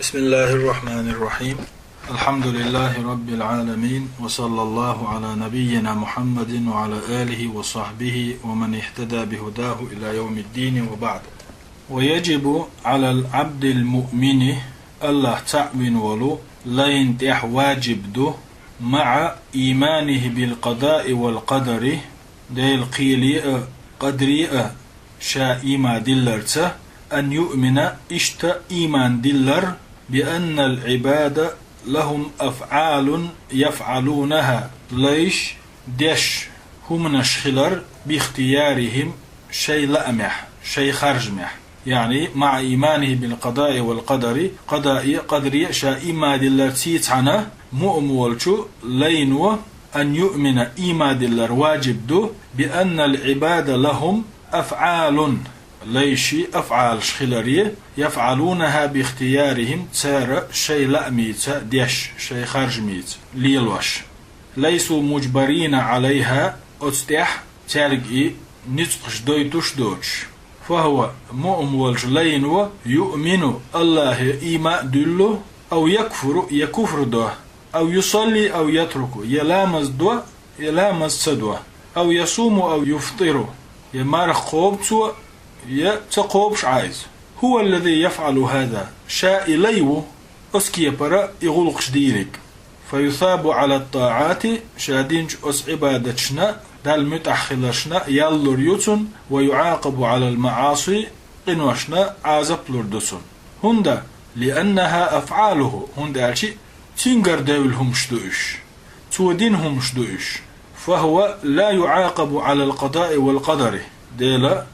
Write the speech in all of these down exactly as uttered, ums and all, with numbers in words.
بسم الله الرحمن الرحيم. الحمد لله رب العالمين، وصلى الله على نبينا محمد وعلى آله وصحبه ومن اهتدى بهداه إلى يوم الدين، وبعد. ويجب على العبد المؤمن, Аллахь цаӀ вина волу лайна тӀехь ваджиб ду, مع إيمانه بالقضاء والقدر, Делан кхеле а, къадаре а ша ийман дилларца, أن يؤمن, иштта ийман диллар, بأن العباد لهم أفعال يفعلونها, лайша деш хӀуманаш хилар, باختيارهم, шайн лаамехь, шайн харжамехь. يعني مع إيمانه بالقضاء والقدر, къадаъе а, къадаре а ша ийман дилларца цхьаьна, муъмин волчу лайно أن يؤمن, ийман диллар ваджиб ду, بأن العباد لهم أفعال, лайший афӀалаш хиларе, يفعلونها باختيارهم, цара шайн лаамца деш, шайн харжамца лелош. ليسوا مجبرين عليها, оцу тӀехь цаьрга и ницкъаш дойтуш доцуш. فهو, муъмин волчу лайно, يؤمن, Аллахье ийман а дуьллу, أو يكفر, я куфр до, أو يصلي أو يترك, я ламаз до, я ламаз ца до, أو يصوم أو يفطر, я марха кхобу цо, я ца кхобуш Ӏа иза. هو الذي يفعل هذا, ша и лай ву, оцу кепара и гӀуллакхаш дийриг. فيثاب على الطاعات, ша динчу оцу Ӏибадаташна, Далла муьтӀахь хиларшна ял лур ю цунна, ويعاقب على المعاصي, къиношна Ӏазап лур ду цунна. ХӀунда? لأنها أفعاله, хӀунда аьлча цуьнгара девлла хӀумаш ду уьш. Цо дина хӀумаш ду уьш. فهو لا يعاقب على القضاء والقدر. Делан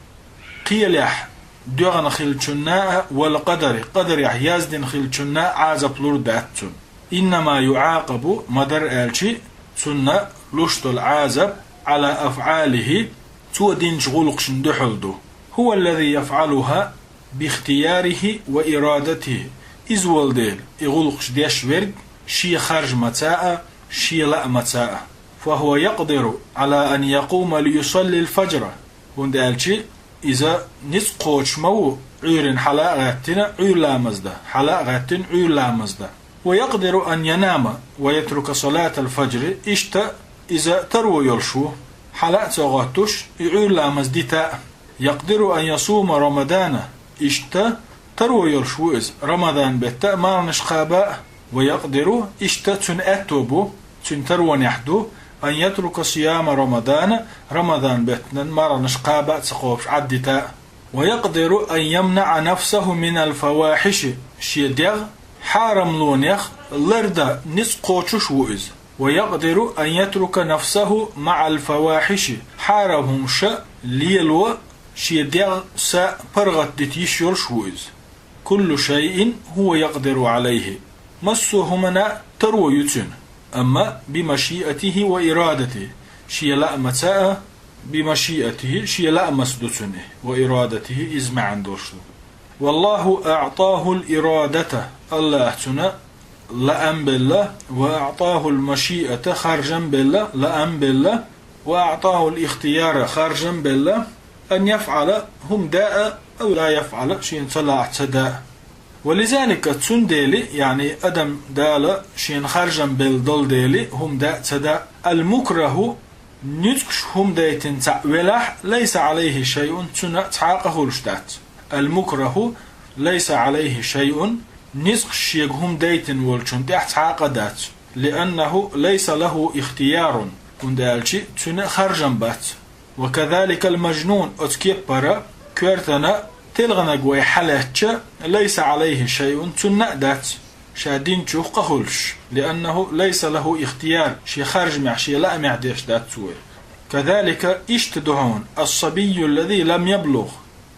кхелехь доьгӀна хиллачунна а, والقدر, къадарехь яздина хиллачунна а Ӏазап лур дац цунна. إنما يعاقب, ма-дарра аьлча, цунна луш долу Ӏазап, على أفعاله, цо динчу гӀуллакхашна дуьхьал ду. هو الذي يفعلها باختياره وإرادته. Иза волу дела, и гӀуллакхаш деш верг шен харжамца а, шен лаамца а. فهو يقدر على أن يقوم ليصلي الفجر. ХӀунда аьлча иза ницкъ кхочуш ма ву, Ӏуьйранна хьала а гӀаьттина, Ӏуьйра ламаз дан, хьала а гӀаьттина, Ӏуьйра ламаз дан. ويقدر أن ينام ويترك صلاة الفجر, иштта иза таро йолуш ву, хьала а ца гӀоттуш, и Ӏуьйра ламаз дита а. يقدر أن يصوم رمضان, иштта таро йолуш ву иза, Рамадан беттан а марханаш кхаба а. ويقدر, иштта цуьнан аьтто бу, цуьнан таронехь ду, أن يترك صيام رمضان, Рамадан беттан марханаш кхаба а ца кхобуш Ӏаддита а. ويقدر أن يمنع نفسه من الفواحش, шен дегӀ хьарамлонех лардан ницкъ кхочуш ву иза. ويقدر أن يترك نفسه مع الفواحش, хьарам хӀумаш лело шен дегӀ, са паргӀатдита йиш йолуш ву иза. كل شيء هو يقدر عليه. Массо а хӀуманна таро ю цуьнан, амма بمشيئته وإرادته, шен лаамца а, بمشيئته, шен лаамца ду цуьнан, وإرادته, иза маьӀна долуш ду. والله أعطاه الإرادة, Аллахь цунна лаам белла, وأعطاه المشيئة, харжам белла, лаам белла, وأعطاه الاختيار, харжам белла, أن يفعل, хӀума да а, أو لا يفعل, шена ца лаахь ца да а. ولذلك, цундела, яъни адам Дала шена харжам белла долу дела, хӀума да а ца да а, المكره, ницкъаш хӀума дайтина цхьаъ велахь, ليس عليه شيء, цунна цхьа а къа хуьлуш дац. المكره ليس عليه شيء, ницкъаш шега хӀума дайтина волчунна тӀехь цхьа а къа дац. لأنه ليس له اختيار, хӀунда аьлча цуьнан харжам бац. وكذلك المجنون, оцу кеппара коьртана телхинарг вай хьалаьцча, ليس عليه شيء, цунна а дац, ша динчух къа хуьлуш, لأنه ليس له اختيار, шен харжамехь, шен лаамехь деш дац цо. كذلك, иштта ду хьуна, الصبي الذي لم يبلغ,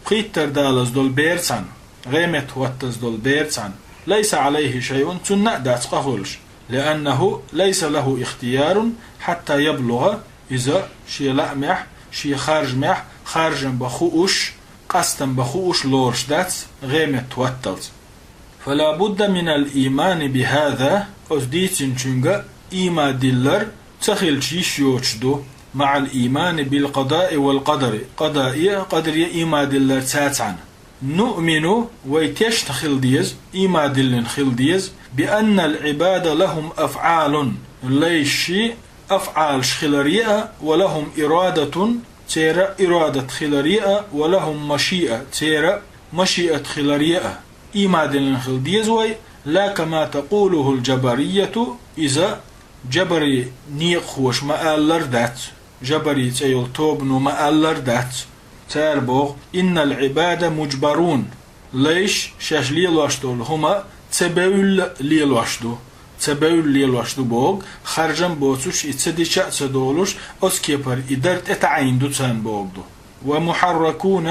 пхийттара далаза долу бер цхьаьна, гӀеметтахӀоттаза долу бер цхьаьна, ليس عليه شيء, цунна а дац къа хуьлуш, لأنه ليس له اختيار حتى يبلغ, иза шен лаамехь, шен харжамехь, харжам бан хууш, къастам бан хууш лоруш дац гӀеметтахӀотталц. فلا بد من الإيمان بهذا, оцу дийцинчуьнга ийман диллар ца хилча йиш йоцуш ду, مع الإيمان بالقضاء والقدر, къадаъе а, къадаре а ийман дилларца цхьаьна. نؤمن, вай тешна хила деза, ийман диллина хила деза, بأن العباد لهم أفعال, лайший афӀалаш хилар яа, ولهم إرادة, церан ирадат хилар яа, ولهم مشيئة, церан машиат хилар яа. Ийман диллина хила деза вай, لا كما تقوله الجبرية, иза жабарий некъахоша ма-аллар дац, жабарий цӀе йолу тобано ма-аллар дац. Цара боху: إن العباد مجبرون, лайш шаьш лелош долу хӀума ца бевлла лелош ду. Ца бевлла лелош ду боху, харжам боцуш, и ца дича а ца долуш, оцу кепара и дар тӀетаӀийна ду царна боху ду. ومحركون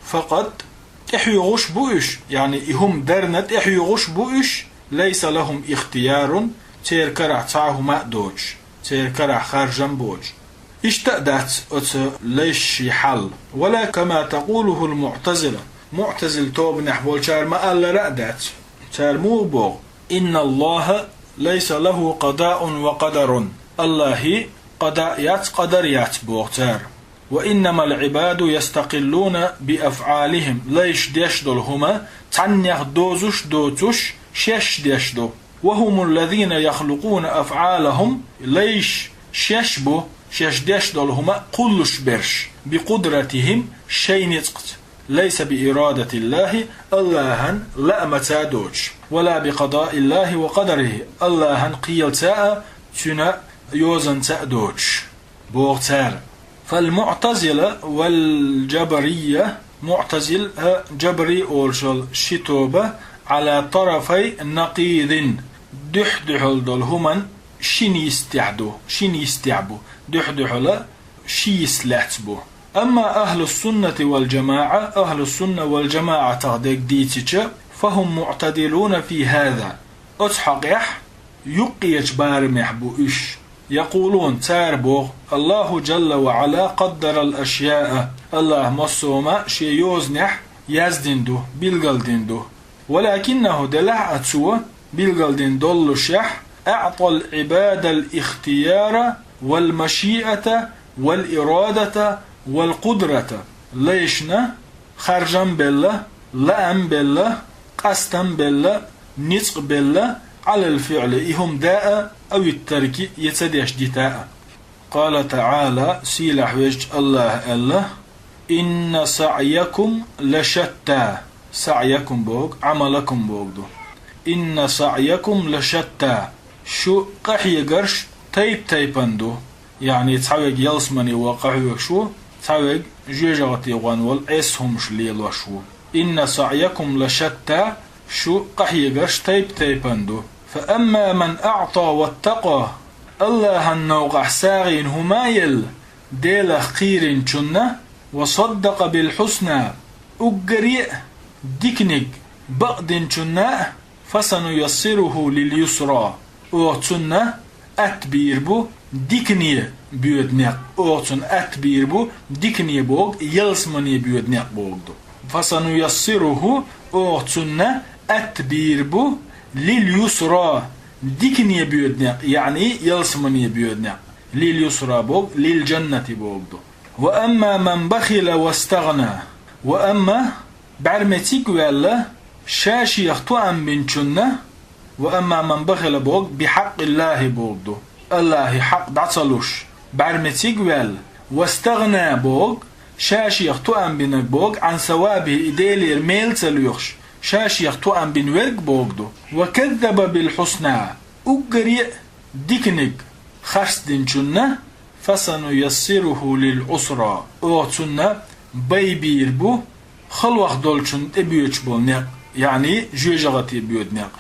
فقط, тӀехьоьгӀуш бу уьш, яъни и хӀума дарна тӀехьоьгӀуш бу уьш, ليس لهم اختيار, церан карахь цхьа а хӀума а доцуш, церан карахь харжам боцуш. Иштта а дац оцу лайший хьал. ولا كما تقوله المعتزلة, муӀтазила тобанехь болчара ма-аллара а дац. Цара муха боху: إن الله ليس له قضاء وقدر, АллахӀан къада яц, къадар яц боху цара. وإنما العباد يستقلون بأفعالهم, лайш деш долу хӀума цхьаннех дозуш доцуш, шаьш деш ду. وهم الذين يخلقون أفعالهم, лайш шаьш бу, шаьш деш долу хӀума кхуллуш берш, بقدرتهم, шайн ницкъаца, ليس بإرادة الله, АллахӀан лаамаца а доцуш, ولا بقضاء الله وقدره, АллахӀан кхелаца а, цуьнан йозанца а доцуш. Боху цара: فالمعتزلة والجبرية, муӀтазила а, жабари олуш йолу ши тоба, على طرفي نقيض, дуьхь-дуьхьал долу хӀуман шина йистехь ду, шина йистехь бу, дуьхь-дуьхьала ши йист лаьцна бу. أما أهل السنة والجماعة, ахӀлу сунна вал жамаӀатах дерг дийцича, فهم معتدلون في هذا, оцу хьокъехь юккъечу барамехь бу уьш. يقولون, цара боху: الله جل وعلا قدر الأشياء, АллахӀа массо а хӀума шен йозанехь яздина ду, билгалдина ду. ولكنه, делахь а цо, билгалдина доллушехь, أعطى العباد الاختيار والمشيئة والإرادة والقدرة, лайшна харжам белла, лаам белла, къастам белла, ницкъ белла, على الفعل, и хӀума даа а, أو الترك, я ца деш дита а. قال تعالى, сийлахь везачу АллахӀа аьлла: إن سعيكم لشتى. سعيكم боху, عملكم боху ду. إن سعيكم لشتى. Шу къахьегарш тайп-тайпана ду. Яъни цхьаверг ялсамане ван къахьоьгуш ву, цхьаверг жоьжахати гӀон волу Ӏеса хӀумаш лелош ву. إن سعيكم لشتى, шу къахьегарш тайп-тайпана ду. فأما من أعطى واتقى, АллахӀан новкъахь сагӀина хӀума елла, Делах кхийринчунна, وصدق بالحسنى, уггаре а диканиг бакъдинчунна а, فسنيسره لليسرى, оха цунна атта бийр бу дикане боьду некъ. Оха цунна атта бийр бу дикане боху, ялсамане боьду некъ боху ду. فسنيسره, оха цунна атта бийр бу لليسرى, дикане боьду некъ, яъни ялсамане боьду некъ. لليسرى боху, للجنة боху ду. وأما من بخل واستغنى. Ва амма бӀаьрмециг ваьлла, ша-шех тоам бинчунна, ва амма ман бахила боху, бихьакъиллахӀи боху ду. АллахӀан хьакъ дӀа ца луш, бӀаьрмециг ваьлла, вастагӀна боху, ша-шех тоам бинарг боху, Ӏан савабихӀи, и Делера мел ца лоьхуш, ша-шех тоам бина верг боху ду. Ва каззаба билхьусна, уггаре а диканиг харцдинчунна, фасануяссируху лил-Ӏусра, оха цунна бай бийр бу, халох долчунна тӀебоьдуш болу некъ, яъни жоьжахати боьду некъ.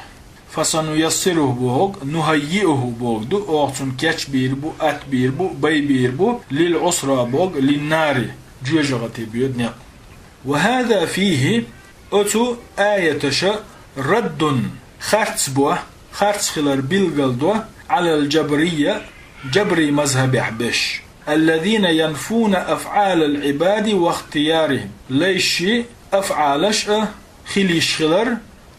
Фасануяссируху боху, нухаййиуху боху ду, оха цунна кечбийр бу, атбийр бу, бай бийр бу, лил-Ӏусра боху, линнари, жоьжахати боьду некъ. Ва хӀаза фихӀи, оцу аяташа раддун, харц бо, харц хилар билгал до, Ӏалал-жабрийя, жабрий мазхӀабехь беш, аллазина янфуна афӀалал-Ӏибади ва ихтиярихӀим, лайши афӀалаш а хила йиш хилар,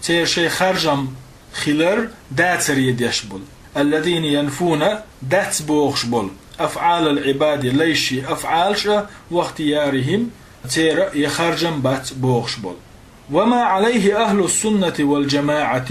церан шайн харжам хилар дацаре деш болу. Аллазина янфуна, дац бохуш болу, афӀалал-Ӏибади, лайши афӀалаш а, ва ихтиярихӀим, церан я харжам бац бохуш болу. وما عليه أهل السنة والجماعة,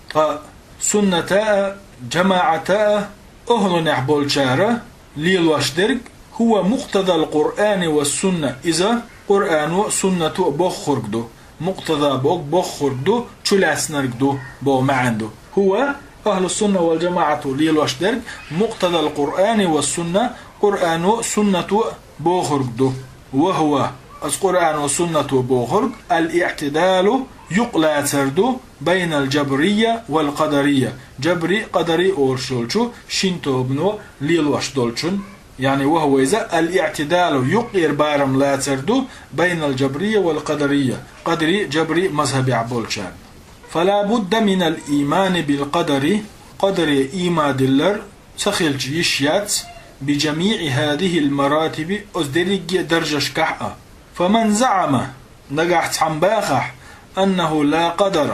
ткъа сунната а, джамаӀата а, охӀлунехь болчара лелош дерг, هو مقتضى القرآن والسنة, иза Къуръано а, суннато а бохург ду. Мукътаза бохург бохург ду, чулаьцнарг ду боху маьӀна ду. هو, أهل السنة والجماعة лелош дерг, مقتضى القرآن والسنة, Къуръано а, суннато а бохург ду. وهو, оцу Къуръано а, суннато а бохург, الاعتدال, юкъ лацар ду, بين الجبرية والقدرية, джабри а, къадари а олуш йолчу шина тобано лелош долчун, яъни وهو иза, الاعتدال, юкъера барам лацар ду, بين الجبرية والقدرية, къадари а, джабри а мазхӀабехь болчарна. فلا بد من الإيمان بالقدر, къадаре иман диллар ца хилча йиш яц, بجميع هذه المراتب, оцу дерриге а даржашкахь а. فمن زعم, нагахь цхьамма бахахь, أنه لا قدر,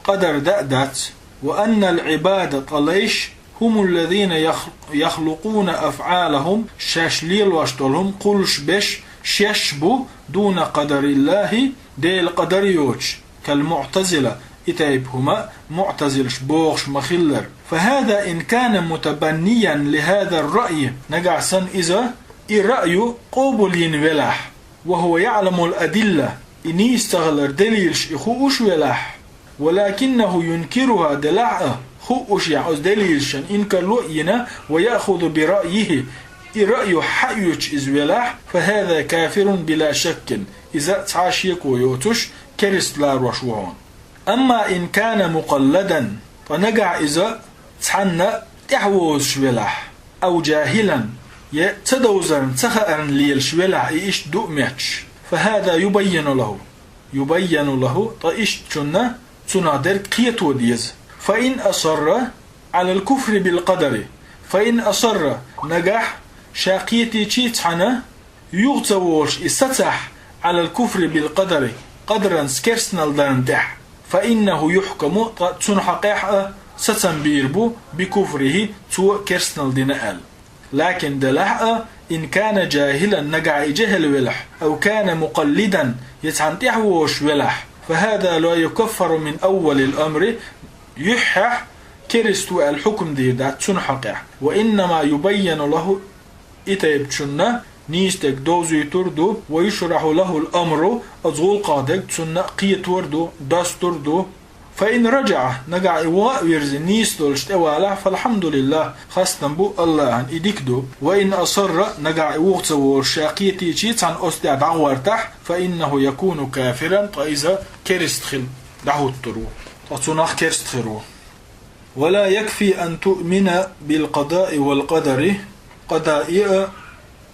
къадар дан а дац, وأن العباد, ткъа лайш, هم الذين يخ-, يخلقون أفعالهم, шаьш лелош долу хӀума кхуллуш берш шаьш бу, دون قدر الله, Делан къадар йоцуш, كالمعتزلة, и тайпа хӀума муӀтазилаш бохуш ма-хиллара. فهذا إن كان متبنيا لهذا الرأي, нагахь санна иза, и раъю къобалйина велахь, وهو يعلم الأدلة, и нийса ца хилар далилаш и хууш велахь, ولكنه ينكرها, делахь а, хууш яхь оцу далилашна инкарло а йина, ويأخذ برأيه, и раъю хьаоьцуш иза велахь, فهذا كافر بلا شك, иза цхьа а шеко йоцуш, керста ларош ву хьуна. أما إن كان مقلدا, ткъа нагахь иза цхьанна тӀаьхьавозуш велахь, أو جاهلا, я ца довзарна, ца хаарна лелаш велахь, и иштта ду а моьттуш, فهذا يبين له, يبين له, ткъа ишттачунна цунах дерг кхето деза. فإن أصر على الكفر بالقدر, فإن أصر, нагахь ша кхетийча а цхьаьна, юха ца волуш и сацахь, على الكفر بالقدر, къадаран керстанал дарна тӀехь, فإنه يحكم, ткъа цунна хьокъехь а сацам бийр бу, بكفره, цо керстанал дина аьлла. لكن делахь а, إن كان جاهلا, нагахь и жехӀил велахь, أو كان مقلدا, я цхьанна тӀаьхьавозуш велахь, فهذا لا يكفر من أول الأمر, юьххьехь керста ву аьлла хьукам дийр дац цунна хьокъехь. وإنما يبين له, и тайпачунна нийса дерг довзуьйтур ду, ويشرح له الأمر, оцу гӀуллакхах дерг цунна кхетор ду, достур ду. فإن رجع, нагахь и ваха а вирзи, нийса долуш тӀевалахь, فالحمد لله, хастам бу АллахӀана, и дика ду. وإن أصر, нагахь и вуха ца волуш, ша кхетийча а цхьаьна оцу тӀехь дӀагӀортахь, فإنه يكون كافرا, ткъа иза керста хила дӀахӀуттур ву, ткъа цунах керста хир ву. ولا يكفي أن تؤمن بالقضاء والقدر, къадаи а,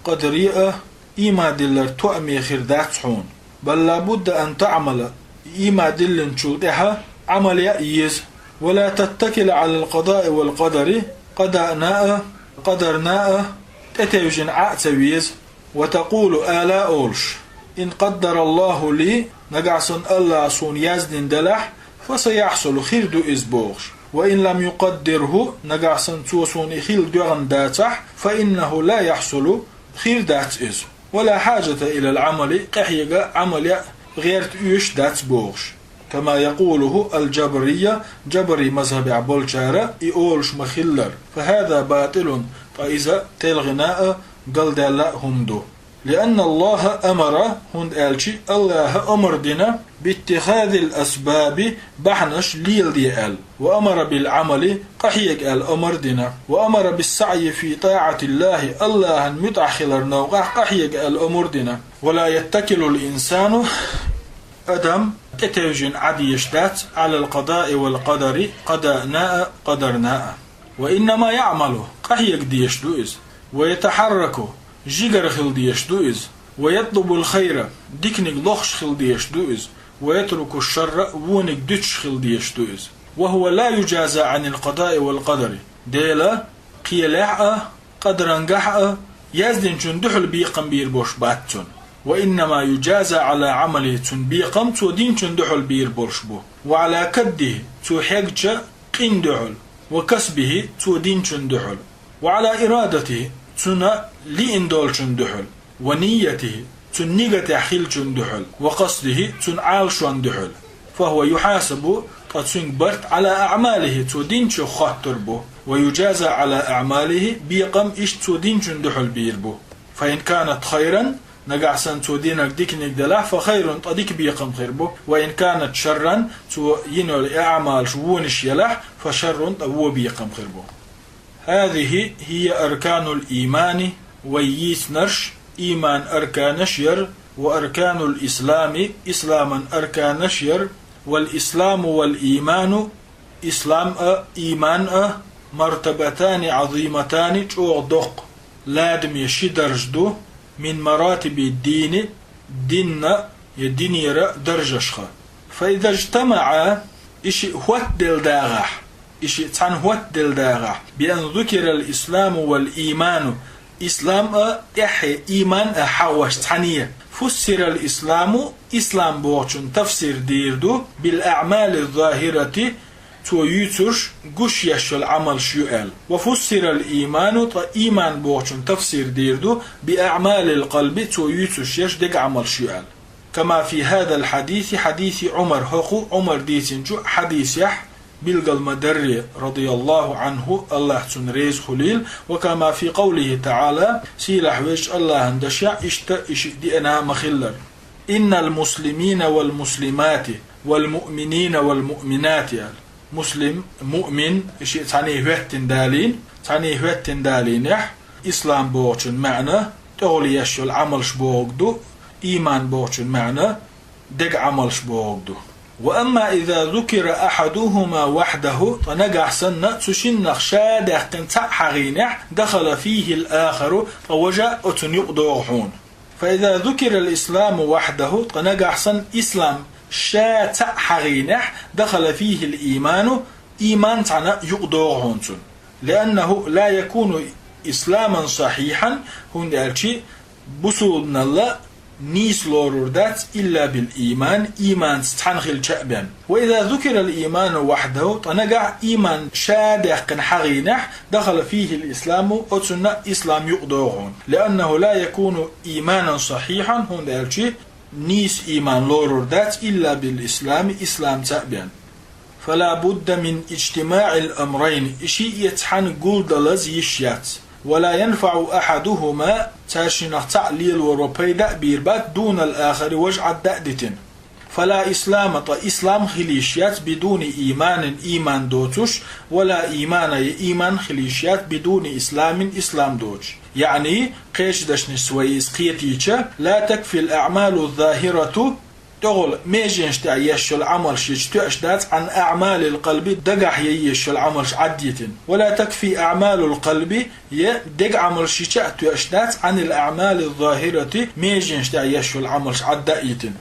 къадари а иман диллар тоаме хир дац хьуна. بل لا بد أن تعمل, иман диллинчул тӀаьхьа Ӏамал яа еза. ولا تتكل على القضاء والقدر, къадана а, къадарна а тӀетевжина Ӏа а ца веза. وتقول, ала а олуш: إن قدر الله لي, нагахь санна АллахӀа суна яздина делахь, فسيحصل, хир ду иза бохуш. وإن لم يقدره, нагахь санна цо суна и хила доьгӀна дацахь, فإنه لا يحصل, хир дац иза. ولا حاجة إلى العمل, къахьега Ӏамал яа гӀерта оьшуш дац бохуш. كما يقوله الجبرية, джабри мазхӀабехь болчара и олуш ма-хиллара. فهذا باطل, ткъа иза телхина а, галдаьлла а хӀума ду. لأن الله أمر, хӀунда аьлча АллахӀа амар дина, باتخاذ الأسباب, бахьанаш леладе аьлла. وأمر بالعمل, къахьега аьлла амар дина. وأمر بالسعي في طاعة الله, АллахӀан муьтӀахь хилар новкъахь къахьега аьлла амар дина. ولا يتكل الإنسان, адам тӀетевжина Ӏа дезаш дац, على القضاء والقدر, къадана а, къадарна а. وإنما يعمل, къахьега дезаш ду иза. ويتحرك, жигара хила дезаш ду иза. ويطلب الخير, диканиг лохуш хила дезаш ду иза. ويترك الشر, вониг дуьтуш хила дезаш ду иза. وهو لا يجازى عن القضاء والقدر. Дела кхелехь а, къадарангахь а яздинчун дуьхьал бекхам бийр болуш бац цунна. وإنما يجازى على عمله, цуьнан бекхам цо динчун дуьхьал бийр болуш бу. وعلى كده, цо хьегча къин дуьхьал. وكسبه, цо динчун дуьхьал. وعلى إرادته, цунна лиъна долчун дуьхьал. ونيته, цун нигатехь хиллачун дуьхьал, ва къасдихи, цун Ӏалашон дуьхьал. Фа хӀува юхьасабу, ткъа цуьнга барт, Ӏала аӀмалихи, цо динчух хоттур бу, ва южаза Ӏала аӀмалихи, бекхам иштта цо динчун дуьхьал бийр бу. Фа ин канат хайран, нагахь санна цо динарг диканиг делахь, фа хайрун, ткъа дика бекхам хир бу, ва ин канат шарран, цо йина йолу и аӀмалаш вонаш елахь, фа шаррун, ткъа вон бекхам хир бу. ХӀазихи хӀия арканул иймани, вай йийцинарш ийман арканаш яр, ва арканул ислами, исламан арканаш яр, вал исламу вал ийману, ислам а, ийман а, мартабатани Ӏазиматани, чӀогӀа доккха, ладаме ши даржа ду, мин маратиби дини, динна я динера даржашха. Фа иза жтамаӀа, и шиъ хӀоттаделла дагӀахь, и шиъ цхьаьна хӀоттаделла дагӀахь, би ан зукирал исламу вал ийману, ислам а, тӀаьххье ийман а хьагӀош цхьаьна, фуссирал исламу, ислам бохучун тафсир дийр ду, бил аӀмали ззахирати, цо юьйцурш гуш еш йолу Ӏамалш ю аьлла. Ва фуссирал ийману, ткъа ийман бохучун тафсир дийр ду, би аӀмалил къалби, цо юьйцуш еш дега Ӏамалш ю аьлла. Кама фи хӀазал хьадиси, хьадиси Ӏумар, хӀокху Ӏумар дийцинчу хьадисехь билгал ма-дарра, радияллаху Ӏанху, АллахӀ цунна реза хуьлийла, ва кама фи къавлихи таӀала, сийлахь везачу АллахӀан дашехь иштта и шиъ деана ма-хиллара. Иннал муслимина вал муслимати, вал муъминина вал муъминати аьлла. Муслим, муъмин, и шиъ цхьаьна хӀоьттина далийна, цхьаьна хӀоьттина далийнехь, ислам бохучун маьӀна, тӀехула еш йолу Ӏамалш бохург ду, ийман бохучун маьӀна, дега Ӏамалш бохург ду. Ва амма иза зукира ахьадухума вахьдаху, ткъа нагахь санна цу шиннах ша даьккхина цхьаъ хьагӀийнехь, дахала фихил ахару, ткъа важа а оцунна юкъадогӀу хьуна. Фа иза зукирал исламу вахьдаху, ткъа нагахь санна ислам ша цхьаъ хьагӀийнехь, дахала фихил ийману, ийман цхьаьна юкъадогӀу хьуна цунна. Лианнаху ла якуну исламан сахьихьан, хӀунда аьлча бусулбаналла нийса лорур дац илла бил ийман, ийманца цхьаьна хилча а бен. Ва иза зукирал ийману вахьдаху, ткъа нагахь ийман ша даьккхина хьагӀийнехь, дахала фихил исламу, оцунна ислам юкъадогӀу хьуна. Лианнаху ла якуну ийманан сахьихьан, хӀунда аьлча нийса ийман лорур дац илла бил ислами, исламца а бен. Фала будда мин иджтимаӀил амрайни, и шиъ я цхьаьна гулдалаза йиш яц. Вала янфаӀу ахьадухума, цаьршиннах цхьаъ лелор ва пайда а бийр бац, дунал ахари, важа Ӏадда а дитина. Фала ислама, ткъа ислам хила йиш яц, бидуни ийманин, ийман доцуш, вала иймана, я ийман хила йиш яц, бидуни исламин, ислам доцуш. Яъни, кхечу дашнашца вай иза кхетийча, ла такфил аӀмалу ззахирату, тӀехула меженаш тӀехь еш йолу Ӏамалш йича тоьаш дац, Ӏан аӀмалил къалби, дагахь ян еш йолу Ӏамалш Ӏадда йитина. Вала такфи аӀмалул къалби, я дега Ӏамалш йича а тоьаш дац, Ӏанил аӀмали ззахирати, меженаш тӀехь еш йолу Ӏамалш Ӏадда а йитина.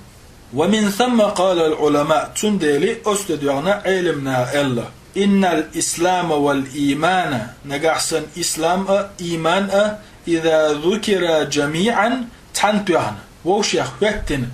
Ва мин самма къалал Ӏулама, цундела оцу де доьгӀна Ӏелам наха аьлла: иннал ислама вал иймана, нагахь санна ислам а, ийман а, иза зукира жамиӀан, цхьаьна тоьхна, вовшех хӀоьттина,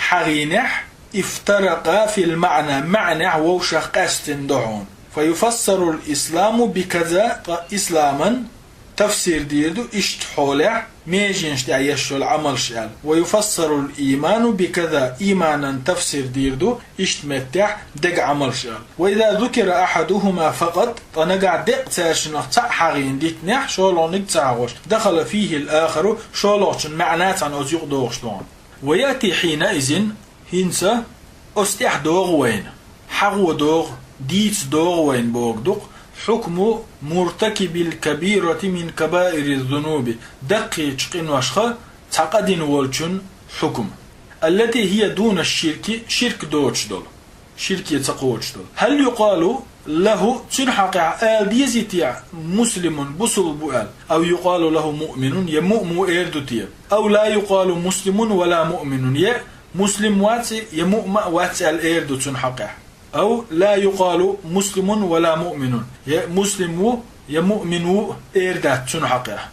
хьагӀийнехь, ифтаракъа фил маӀна, маьӀнехь вовшах къаьстина ду хьуна. Фа юфассарул исламу би каза, ткъа исламан тафсир дийр ду иштта хьолехь, меженаш тӀехь еш йолу Ӏамалш аьлла. Ва юфассарул ийману би каза, ийманан тафсир дийр ду иштта меттехь дега Ӏамалш аьлла. Ва иза зукира ахьадухума факъат, ткъа нагахь деккъа цаьршиннах цхьаъ хьагӀийна дитинехь, шолгӀаниг ца хьагӀош, дахала фихил ахару, шолгӀачун маьӀна цхьаьна оцу юкъадогӀуш ду хьуна. Ва яти хьина изин, хӀинца оцу тӀехь догӀу вайна, хьагӀо догӀу, дийца догӀу вайна бохург ду-кх, хьукму муртакибил кабирати мин кабаириз зунуби, даккхийчу къиношха цхьа къа дина волчун хьукма. Аллати хӀия дуна ширки, ширк доцуш долу. Ширке ца кхочуш долу. Хьал юкъалу лахӀу, цуьнан хьокъехь ала дезий те муслимун, бусулба ву аьлла? Ав юкъалу лахӀу муъминун, я муъмин ву эр ду те? Ав ла юкъалу муслимун ва ла муъминун, я муслим вац, я муъмин а вац аьлла эр ду цуьнан хьокъехь? Ав ла юкъалу муслимун ва ла муъминун, я муслим ву, я муъмин ву эр дац цуьнан хьокъехь?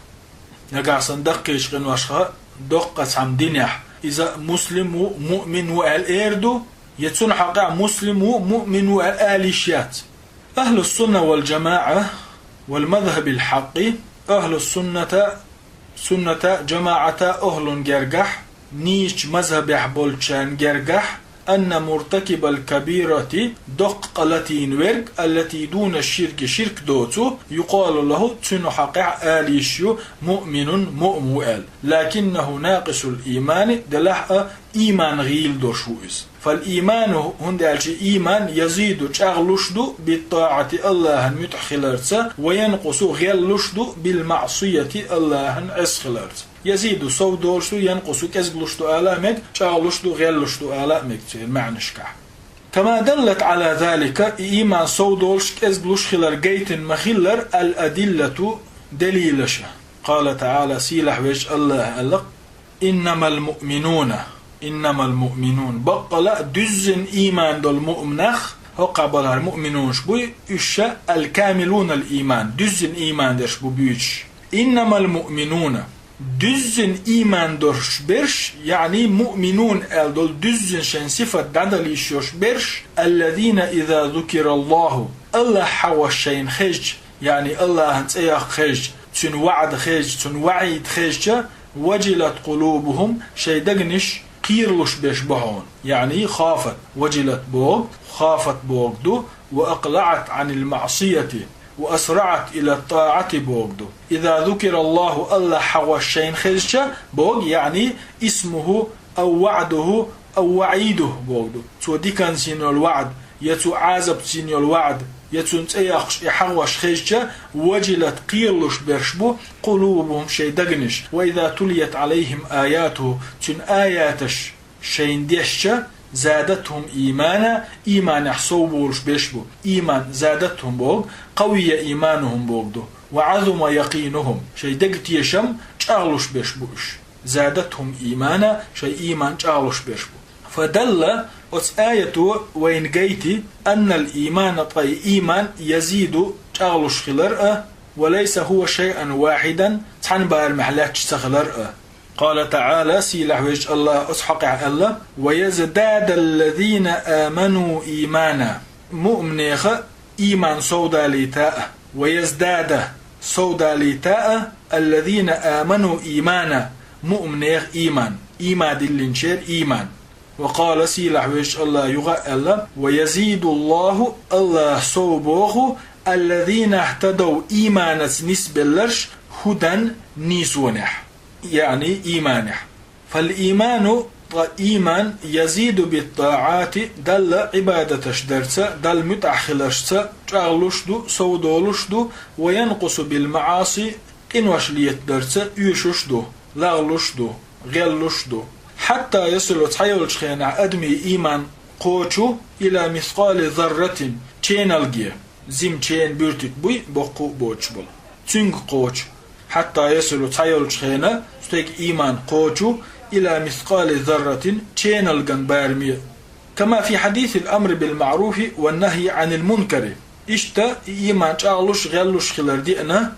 Нагахь санна даккхийчу къиношха доккха цхьамма динехь, иза муслим ву, муъмин ву аьлла эр ду, я цуьнан хьокъехь муслим ву, муъмин ву аьлла ала йиш яц. Ахьлус-сунна вал-жамаӀа вал-мазхьабил хьакъкъи, ахьлус-сунната, сунната, жамаӀата ахьлун гергахь, нийсача мазхабехь болчарна гергахь, أن مرتكب الكبيرة, доккха къа латийна верг, التي دون الشرك, ширк доцу, يقال له, цуьнан хьокъехь ала йиш ю, مؤمن, муъмин ву аьлла. لكنه ناقص الإيمان, делахь а ийман гӀийла долуш ву иза. فالإيمان, хӀунда аьлча ийман, يزيد, чӀагӀлуш ду, بالطاعة, АллахӀан муьтӀахь хиларца, وينقص, гӀеллуш ду, بالمعصية, АллахӀан Ӏеса хиларца. يزيد сов долуш ду, ينقص кӀезиглуш ду ала а мега, чӀагӀлуш ду, гӀеллуш ду ала а мега церан маьӀнашкахь. كما دلت على ذلك, и ийман сов долуш, кӀезиглуш хилар гайтина ма-хиллара, الأدلة, делилаш. قال تعالى, сийлахь везачу АллахӀа аьлла: إنما المؤمنون, إنما المؤمنون, баккъала а дуьззина ийман долу муъминех, хӀокхахь балахьара муъминунаш буй, уьш ша الكاملون الإيمان, дуьззина ийман дерш бу буьйцуш. إنما المؤمنون, дуьззина ийман долуш берш, яъни مؤمنون аьлла долу дуьззина шайн сифат дӀадала йиш йолуш берш, الذين إذا ذكر الله, АллахӀ хьахош шайна хезча, яъни АллахӀан цӀе яккха хезча, цуьнан ваӀда хезча, цуьнан ваӀид хезча, وجلت قلوبهم, шайн дегнаш кхералуш берш бу хьуна. Яъни خافت, وجلت боху, خافت боху ду, وأقلعت عن المعصية وأسرعت إلى الطاعة боху ду. إذا ذكر الله, АллахӀ хьахош шайна хезча, боху, яъни اسمه أو وعده أو وعيده боху ду. Цо диканца йина йолу ваӀда, я цо Ӏазапца йина йолу ваӀда, я цуьнан цӀе яккхаш и хьахош хезча, وجلت, кхералуш берш бу, قلوبهم, шайн дегнаш. وإذا تليت عليهم آياته, цуьнан аяташ шайна дешча, زادتهم إيمانا, ийманехь сов болуш берш бу. Ийман, زادتهم боху, قوي إيمانهم боху ду. وعظم يقينهم, шайн деган тешам чӀагӀлуш берш бу уьш. زادتهم إيمانا, шайн ийман чӀагӀлуш берш бу. فدل, оцу аято вайна гайти, أن الإيمان, ткъа и ийман, يزيد, чӀагӀлуш хилар а, وليس هو شيئا واحدا, цхьана барамехь лаьтташ ца хилар а. قال تعالى, сийлахь везачу АллахӀа оцу хьокъехь аьлла: ويزداد الذين آمنوا إيمانا. Муъминеха ийман сов далийта а, ويزداد, сов далийта а, الذين آمنوا إيمانا, муъминех ийман, ийман диллинчеран ийман. وقال, сийлахь везачу АллахӀа юха а аьлла: ويزيد الله, АллахӀа сов боху, الذين اهتدوا, ийманаца нисбелларш, هدى, нийсонехь, яъни ийманехь. فالإيمان, ткъа ийман, يزيد بالطاعات, Далла Ӏибадаташ дарца, Далла муьтӀахь хиларшца чӀагӀлуш ду, сов долуш ду, وينقص بالمعاصي, къинош летадарца оьшуш ду, лагӀлуш ду, гӀеллуш ду. حتى يصل, цхьайолчу хенахь адамийн ийман кхочу, إلى مثقال ذرة, ченалге. Зим чена буьртиг буй, боккха а боцуш болу. Цуьнга кхочу. حتى يصل, цхьайолчу хенахь стеган ийман кхочу, إلى مثقال ذرة, ченалган бараме. كما في حديث الأمر بالمعروف والنهي عن المنكر. Иштта и ийман чӀагӀлуш, гӀеллуш хилар деана,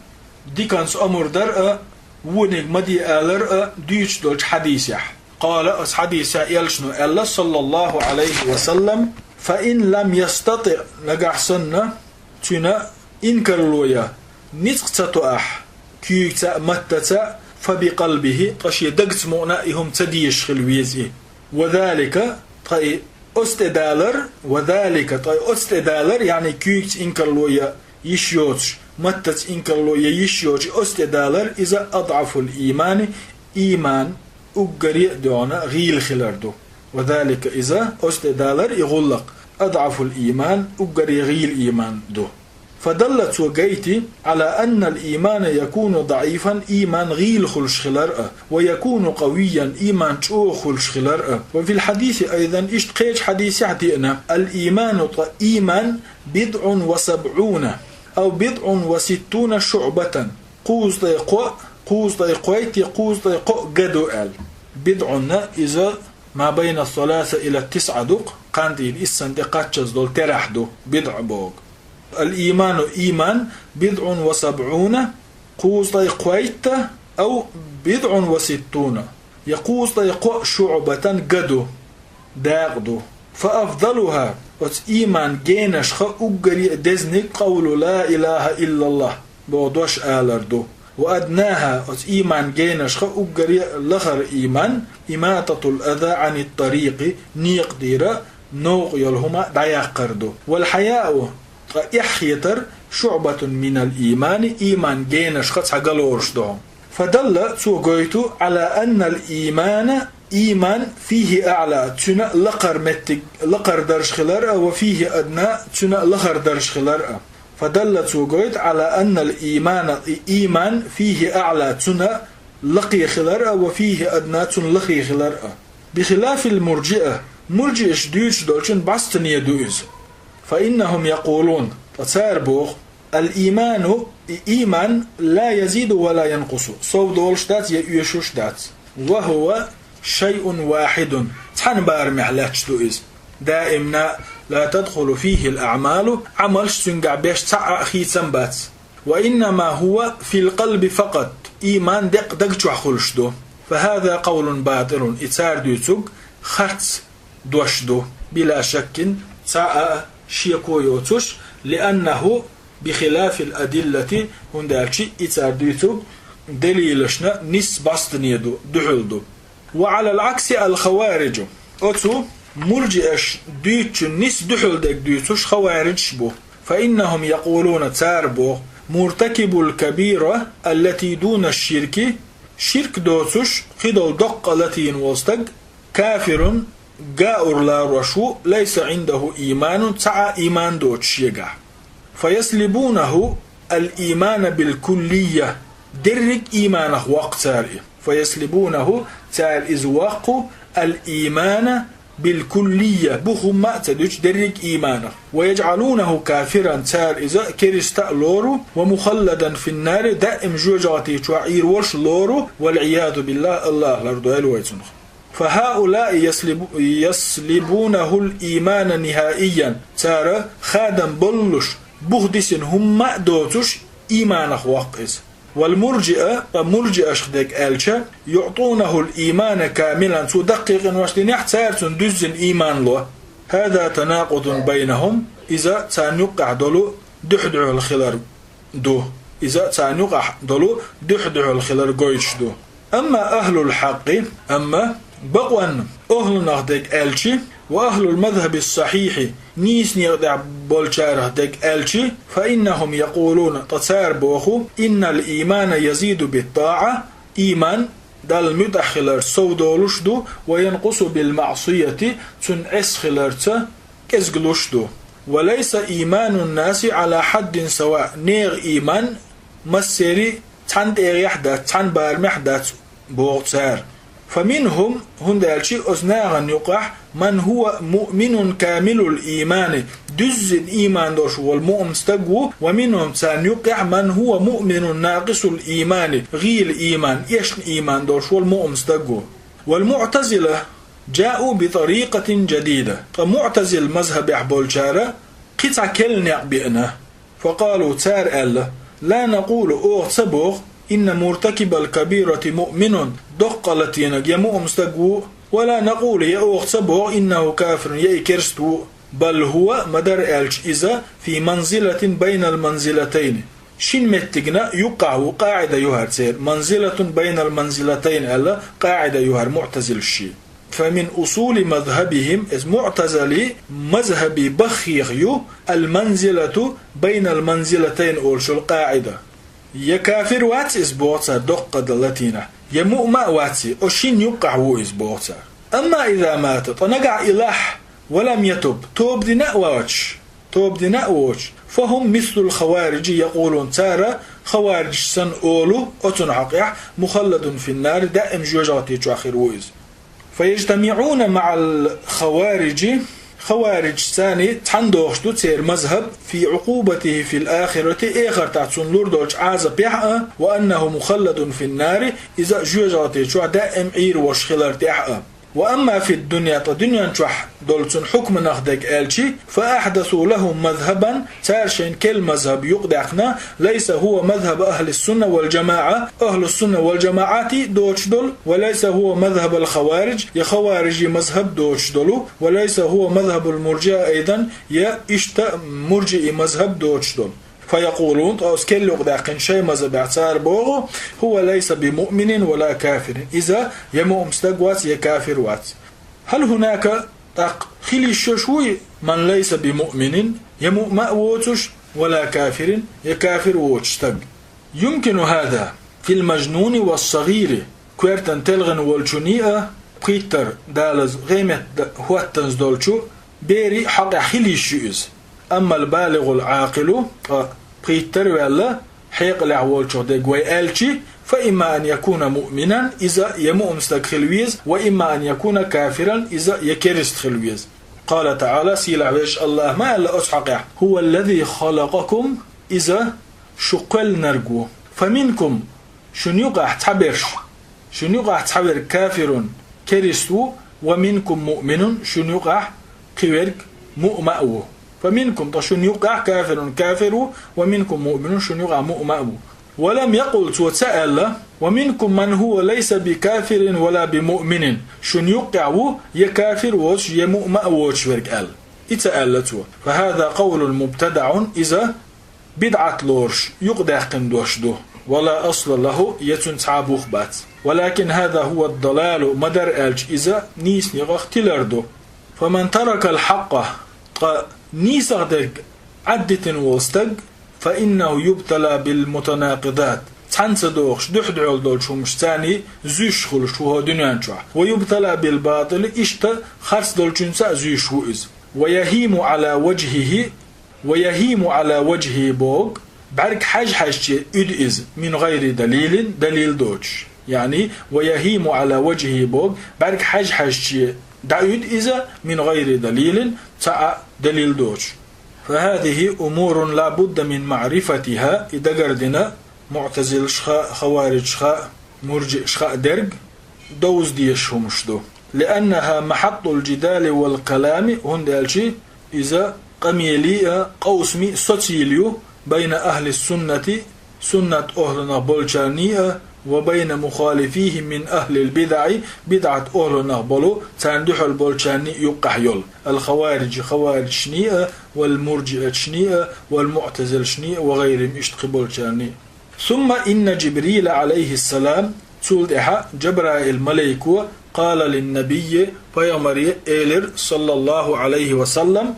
диканца омра дар а, вониг ма де алар а дуьйцуш долчу хьадисехь. قال, оцу хьадисехь элчано аьлла, صلى الله عليه وسلم: فإن لم يستطع, нагахь санна цуьнан инкарло ян ницкъ ца тоахь, куьйгаца а, маттаца а, فبقلبه, ткъа шен дагца мукъана а и хӀума ца дезаш хила веза и. وذلك, ткъа и оцу тӀе далар, وذلك, ткъа и оцу тӀе далар, яъни куьйгаца инкарло ян йиш йоцуш, маттаца инкарло ян йиш йоцуш, оцу тӀе далар, иза أضعف الإيمان, ийман уггаре а доьгӀна гӀийла хилар ду. وذلك, иза, оцу тӀе далар и гӀуллакх, أضعف الإيمان, уггаре гӀийла ийман ду. فدل, цо гайти, على أن الإيمان يكون ضعيفا, ийман гӀийла хуьлуш хилар а, ويكون قويا, ийман чӀогӀа хуьлуш хилар а. وفي الحديث أيضا, иштта кхечу хьадисехь деана: الإيمان, ткъа ийман, بضع وسبعون أو بضع وستون شعبة. Кхузткъе кхоъ, кхузткъе кхойтта, кхузткъе кхоъ ган ду аьлла. БидӀун, иза ما بين الثلاثة إلى التسعة ду-кх, кхантийна иссанна тӀе кхаччалц долу терахь ду, бидӀа боху. الإيمان, ийман, بضع وسبعون, кхузткъе кхойтта, أو بضع وستون, я кхузткъе кхоъ, شعبة, ган ду, дакъа ду. فأفضلها, оцу ийман генашха уггаре а дезаниг, قول لا إله إلا الله боху дош алар ду. وأدناها, оцу ийман генашха уггаре а лахара ийман, إماطة الأذى عن الطريق, некъа тӀера новкъа йолу хӀума дӀаяккхар ду. والحياء, ткъа эхь хетар, شعبة من الإيمان, ийман генашха цхьа галош ду хьуна. فدل, цо гойту, على أن الإيمان, ийман, فيه أعلى, цуьнан лакхара меттиг, лакхара дарж хилар а, وفيه أدنى, цуьнан лахара дарж хилар а. فدل, цо гойту, على أن الإيمان, и ийман, فيه أعلى, цуьнан лакхе хилар а, وفيه أدنى, цуьнан лахе хилар а. بخلاف المرجئة, мурджиаш дуьйцуш долчун бӀаьстане ду иза. فإنهم يقولون, ткъа цара боху, الإيمان, и ийман, لا يزيد ولا ينقص, сов долуш дац я оьшуш дац. وهو شيء واحد, цхьана барамехь лаьтташ ду иза. دائما لا تدخل فيه الأعمال, Ӏамалш цуьнгахь беш цхьа а хийцам бац. وإنما هو في القلب فقط, ийман деккъа даг чохь хуьлуш ду. فهذا قول باطل, и цара дуьйцург харц дош ду, بلا شك, цхьа а шеко йоцуш, لأنه بخلاف الأدلة, хӀунда аьлча и цара дуьйцург далилашна нисса бӀаьстане ду, дуьхьал ду. وعلى العكس الخوارج, оцу мурджиаш дуьйцучун нисса дуьхьал дерг дуьйцуш хавариджаш бу. فإنهم يقولون, цара боху, مرتكب الكبيرة التي دون الشرك, ширк доцуш кхидолу доккха латийна волу стаг, كافر, гӀур ларош ву, ليس عنده إيمان, цхьа а ийман доцуш шегахь. فيسلبونه الإيمان بالكلية, дерриг ийманах воккху цара и. فيسلبونه, цара иза воккху, الإيمان بالكلية, бух хӀумма а ца дуьтуш дерриг ийманах. ويجعلونه كافرا, цара иза керста а лору, ومخلدا في النار, даим жоьжахати чохь Ӏийр волуш лору, والعياذ بالله, АллахӀ лардойла вай цунах. فهؤلاء يسلب-, يسلبونه الإيمان نهائيا, цара хадам баллуш, бух дисина хӀумма а доцуш, ийманах воккху иза. والمرجئة, ткъа мурджиашха дерг аьлча, يعطونه الإيمان كاملا, цо даккхий къиношна динехь цара цунна дуьззина ийман ло. هذا تناقض بينهم, иза царна юккъехь долу дуьхь-дуьхьал хилар ду. Иза царна юкъахь долу дуьхь-дуьхьал хилар гойтуш ду. أما أهل الحق, амма бакъонан охӀлунах дерг аьлчи, وأهل المذهب الصحيح, нийса некъа тӀехь болчарах дерг аьлчи, فإنهم يقولون, ткъа цара боху, إن الإيمان يزيد بالطاعة, ийман Далла муьтӀахь хилар сов долуш ду, وينقص بالمعصية, цунна Ӏеса хиларца кӀезгалуш ду. وليس إيمان الناس على حد سواء, нехан ийман массеран цхьана тӀегӀехь дац, цхьана барамехь дац, боху цара. فمنهم, хӀунда аьлча оцу нахана юкъахь, من هو مؤمن كامل الإيمان, дуьззина ийман долуш волу муъмин стаг ву, ومنهم, царна юкъехь, من هو مؤمن ناقص الإيمان, гӀийла ийман, эшна ийман долуш волу муъмин стаг ву. والمعتزلة جاءوا بطريقة جديدة. Ткъа муътазил мазхабехь болчара кхин цхьа керла некъ биъна. فقالوا, цара аьлла, لا نقول, оха ца боху, إن مرتكب الكبيرة مؤمن, доккха латийнарг я муъмин стаг ву, ولا نقول, я оха ца боху, إنه كافر, я и керста ву. بل هو, ма-дарра аьлча иза, في منزلة بين المنزلتين. Шина меттигна юккъахь ву, къаӀида ю хӀара церан, منزلة بين المنزلتين аьлла, къаӀида ю хӀара муътазилашийн. فمن أصول مذهبهم, иза муътазилий мазхабан баххех ю, المنزلة بين المنزلتين олуш йолу къаӀида. Я кафир вац иза, боху цара, доккха дан латийнахь, я муъмин а вац иза, оцу шина юккъахь ву иза, боху цара. أما إذا مات, ткъа нагахь и лахь, ولم يتب, тоба дина а воцуш, тоба дина а воцуш, فهم مثل الخوارج يقولون, цара хаварижаш санна олу, оцунна хьокъехь, مخلد في النار, даим жоьжахати чохь хир ву иза. فيجتمعون مع الخوارج, хаварижашцани цхьаьна дохуш ду церан мазхаб, في عقوبته في الآخرة, эхартахь цунна лур долчу Ӏазапехь а, وأنه مخلد في النار, иза жоьжахати чохь даим Ӏийр волуш хилар тӀехь а. وأما في الدنيا, ткъа дуьнен чохь долу цуьнан хьукманах дерг аьлчи, فأحدثوا لهم مذهبا, цара шайн керла мазхаб юкъадаьккхина, ليس هو مذهب أهل السنة والجماعة, أهل السنة والجماعة доцуш долу, وليس هو مذهب الخوارج, я хаварижийн мазхаб доцуш долу, وليس هو مذهب المرجئة أيضا, я иштта мурджиийн мазхаб доцуш долу. فيقولون, ткъа оцу керла юкъадаьккхинчу шайн мазхабехь цара боху: هو ليس بمؤمن ولا كافر. Иза я муъмин стаг вац, я кафир вац. هل هناك, ткъа хила йиш йолуш вуй, من ليس بمؤمن, я муъмин а воцуш, ولا كافر, я кафир воцуш стаг? يمكن هذا في المجنون والصغير, коьртан телхина волчунна а, пхийттара далаза гӀеметта хӀоттанза долчу беран а хьокъехь хила йиш ю иза. أما البالغ العاقل, ткъа пхийттара ваьлла, хьекъалехь волчух дерг вай аьлчи, فإما أن يكون مؤمنا, иза я муъмин стаг хила веза, وإما أن يكون كافرا, иза я керста хила веза. قال تعالى, сийлахь везачу АллахӀа ма аьлла оцу хьокъехь: هو الذي خلقكم, иза шу кхоьллинарг ву. فمنكم, шуна юкъахь цхьаберш, шуна юкъахь цхьаверг كافر, керста ву, ومنكم مؤمن, шуна юкъахь кхиверг муъмин а ву. فمنكم, ткъа шуна юкъахь كافر, кафир ву, ومنكم مؤمن, шуна юкъахь муъмин а ву. ولم يقل, цо ца аьлла: ومنكم من هو ليس بكافر ولا بمؤمن, шуна юккъехь ву я кафир воцуш, я муъмин а воцуш верг аьлла. И ца аьлла цо. فهذا قول مبتدع, иза бидӀат лоруш юкъадаьккхина дош ду. ولا أصل له, я цуьнан цхьа а бух бац. ولكن هذا هو الضلال, ма-дарра аьлча, иза нийсонах тилар ду. فمن ترك الحق, ткъа нийсах дерг Ӏаддитина волу стаг, فإنه يبتلى بالمتناقضات, цхьаьна ца догӀуш, дуьхь-дуьхьал долчу хӀумнашца зуьйш хуьлуш ву хӀокху дуьнен чохь. ويبتلى بالباطل, иштта харц долчуьнца а зуьйш ву иза. ويهيم على وجهه, ويهيم على وجهه боху, бӀаьрг хьаьж-хьаьжче уьду иза, من غير دليل, далил доцуш. Яъни, ويهيم على وجهه боху, бӀаьрг хьаьж-хьаьжче дӀауьду иза, من غير دليل, цхьа а далил доцуш. فهذه أمور لا بد من معرفتها, и дагардина, муътазилашха а, хавариджашха а, мурджиашха а дерг довза дезаш хӀумнаш ду. لأنها محط الجدال والكلام, хӀунда аьлча иза къамелий а, къовсамий а социйла ю, بين أهل السنة, суннат охӀлунах болчарний а, وبين مخالفيهم من أهل البدع, бидӀат охӀлунах болу, царна дуьхьал болчарний а юккъехь йолу, الخوارج, хавариджашний а, والمرجئة-шний а, والمعتزلة-шний а, وغيرهم, иштта кхин болчарний а. ثم إن جبريل عليه السلام, цул тӀаьхьа Жабраил малайко, قال للنبي, пайхамаре элира, صلى الله عليه وسلم: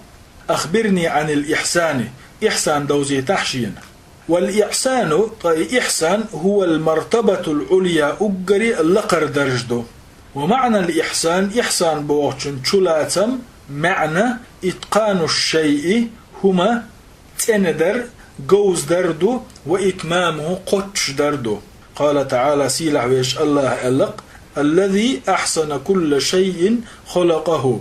أخبرني عن الإحسان, ихьсан довзийтахьа шена. والإحسان, ткъа и ихьсан, هو المرتبة العليا, уггаре лакхара даржа ду. ومعنى الإحسان, ихьсан бохучун чулацам, маьӀна, إتقان الشيء, хӀума цӀена дар, говза дар ду, وإتمامه, кхоччуш дар ду. قال تعالى, сийлахь везачу АллахӀа аьлла-кх: الذي أحسن كل شيء خلقه.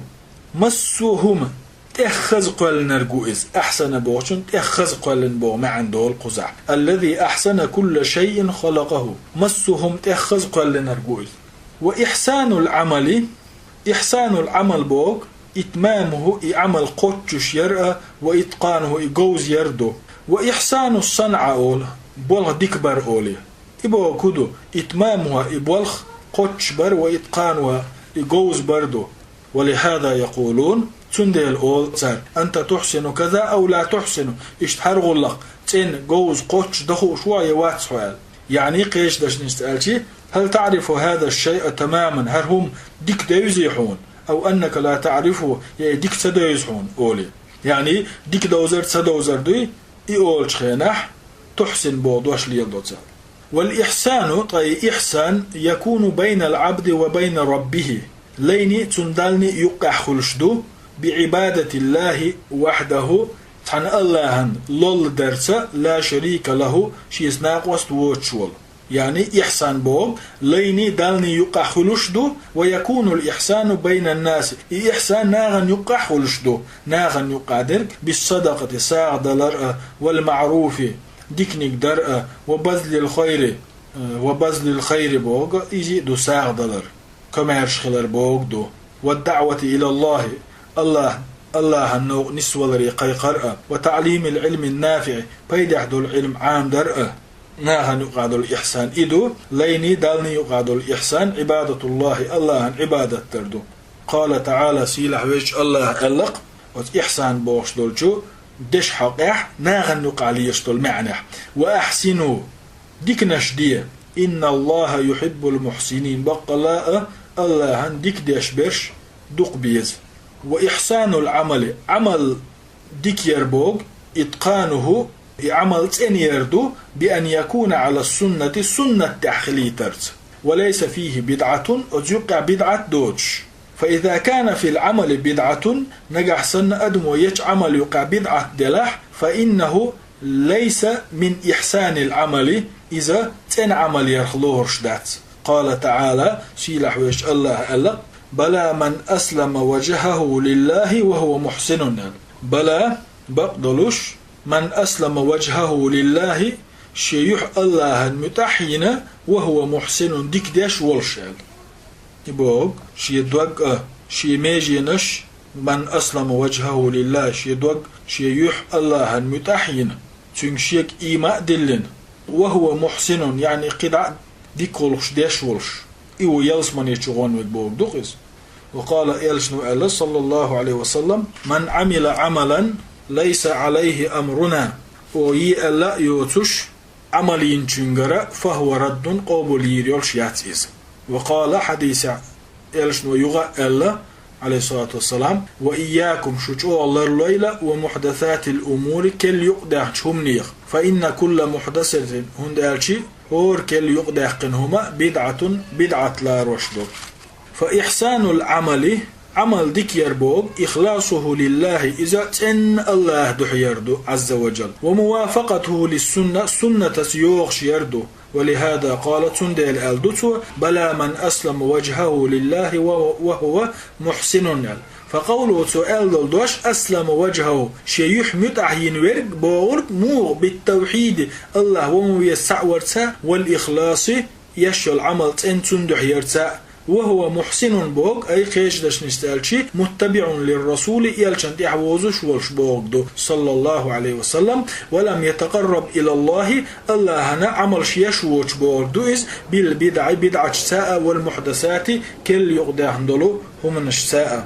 Массо а хӀума тӀех хаза кхоьллинарг ву иза. Ахьсана бохучун тӀех хаза кхоьллина боху маьӀна долу кхузахь. الذي أحسن كل شيء خلقه. Массо а хӀума тӀех хаза кхоьллинарг ву иза. وإحسان العمل, ихьсанул Ӏамал боху, إتمامه, и Ӏамал кхоччуш яр а, وإتقانه, и говза яр ду. وإحسان الصنعة олу, болх дика бар олий. И боху хӀун ду? إتمامه, и болх кхоччуш бар, وإتقانه, и говза бар ду. ولهذا يقولون, цундела олу цара: أنت تحسن كذا أو لا تحسن, иштта хӀара гӀуллакх цӀена, говза, кхоччуш дан хууш ву хьо я вац хьо аьлла. Яъни, кхечу дашнашца аьлча: هل تعرف هذا الشيء تماما, хӀара хӀума дика девзий хьуна, أو أنك لا تعرفه, я и дика ца девза хьуна, олий. Яъни, дика довзар, ца довзар дуй, и олучу хенахь تحسن боху дош леладо цара. والإحسان, ткъа и ихьсан, يكون بين العبد وبين ربه, лайни цунна Даллни юккъехь хуьлуш ду, بعبادة الله وحده, цхьана АллахӀан лолла дарца, لا شريك له, шеца накъост воцуш волу. Яъни, ихьсан боху, лайни Даллни юккъехь хуьлуш ду, ويكون الإحسان بين الناس, и ихьсан нахана юккъехь хуьлуш ду, нахана юккъехь дерг, بالصدقة, сагӀа далар а, والمعروف, диканиг дар а, وبذل الخير, э, وبذل الخير боху, иза а ду сагӀа далар, комаьрша хилар боху ду. والدعوة إلى الله, АллахӀ, АллахӀан новкъа нисваларе кхайкхар а, وتعليم العلم النافع, пайдехь долу Ӏилма Ӏамадар а, нахана юкъахь долу ихьсан и ду, лайни Даллни юкъахь долу ихьсан عبادة الله, АллахӀан Ӏибадат дар ду. قال تعالى, сийлахь везачу АллахӀа аьлла-кх, оцу ихьсан бохуш долчу дешан хьокъехь, нахана юкъахь лелаш долу маьӀнехь. وأحسنوا, диканаш де. إن الله يحب المحسنين, баккъалла а АллахӀан дика деш берш дукха беза. وإحسان العمل, Ӏамал дика яр боху, إتقانه, и Ӏамал цӀена яр ду, بأن يكون على السنة, суннат тӀехь хилийтарца. وليس فيه بدعة, оцу юккъехь бидӀат доцуш. فإذا كان في العمل بدعة, нагахь санна адамо ечу Ӏамал юккъехь бидӀат делахь, فإنه ليس من إحسان العمل, иза цӀена Ӏамал ярх лоруш дац. قال تعالى, сийлахь везачу АллахӀа аьлла: بلى من أسلم وجهه لله وهو محسن, аьлла. بلى, бакъдолуш, من أسلم وجهه لله, шен юьхь АллахӀан муьтӀахь а йина, وهو محسن, дика деш волуш, аьлла. И боху, шен дог а, шен меженаш, من أسلم وجهه لله, шен дог, шен юьхь АллахӀан муьтӀахь а йина, цуьнга шега ийман а диллина, وهو محسن, яъни кхидӀа а дика гӀуллакхаш деш волуш, и ву ялсамане чу гӀон верг бохург ду-кх иза. وقال, элчано аьлла, صلى الله عليه وسلم: من عمل عملا ليس عليه أمرنا, оха е аьлла а йоцуш, Ӏамал йинчуьнгара, فهو رد, къобал йийр йолуш яц иза. وقال, хьадисехь элчано юха а аьлла, عليه الصلاة والسلام: وإياكم, шу чӀогӀа ларлойла, ومحدثات الأمور, керла юкъадаьхначу хӀуманех, فإن كل محدثة, хӀунда аьлча хӀора керла юкъадаьккхина хӀума, بدعة, бидӀат ларош ду. فإحسان العمل, Ӏамал дика яр боху, إخلاصه لله, иза цӀенна АллахӀан дуьхьа яр ду, عز وجل, وموافقته للسنة, суннатаца йогӀуш яр ду. ولهذا قال, цундела аьлла ду цо: بلى من أسلم وجهه لله وهو محسن, аьлла. فقوله, цо аьлла долу дош, أسلم وجهه, шен юьхь муьтӀахь йина верг бохург муха, بالتوحيد, АллахӀ ву ма веза цхьаъ варца, والإخلاص, еш йолу Ӏамал цӀена цунна дуьхьа ярца, وهو محسن боху, أي, кхечу дешнашца аьлча, متبع للرسول, элчанна тӀаьхьа вовзуш волуш бохург ду, صلى الله عليه وسلم, ولم يتقرب إلى الله, АллахӀана Ӏамалш еш воцуш бохург ду иза, بالبدع, бидӀаташца а, والمحدثات, керла юкъадаьхна долу хӀуманашца а.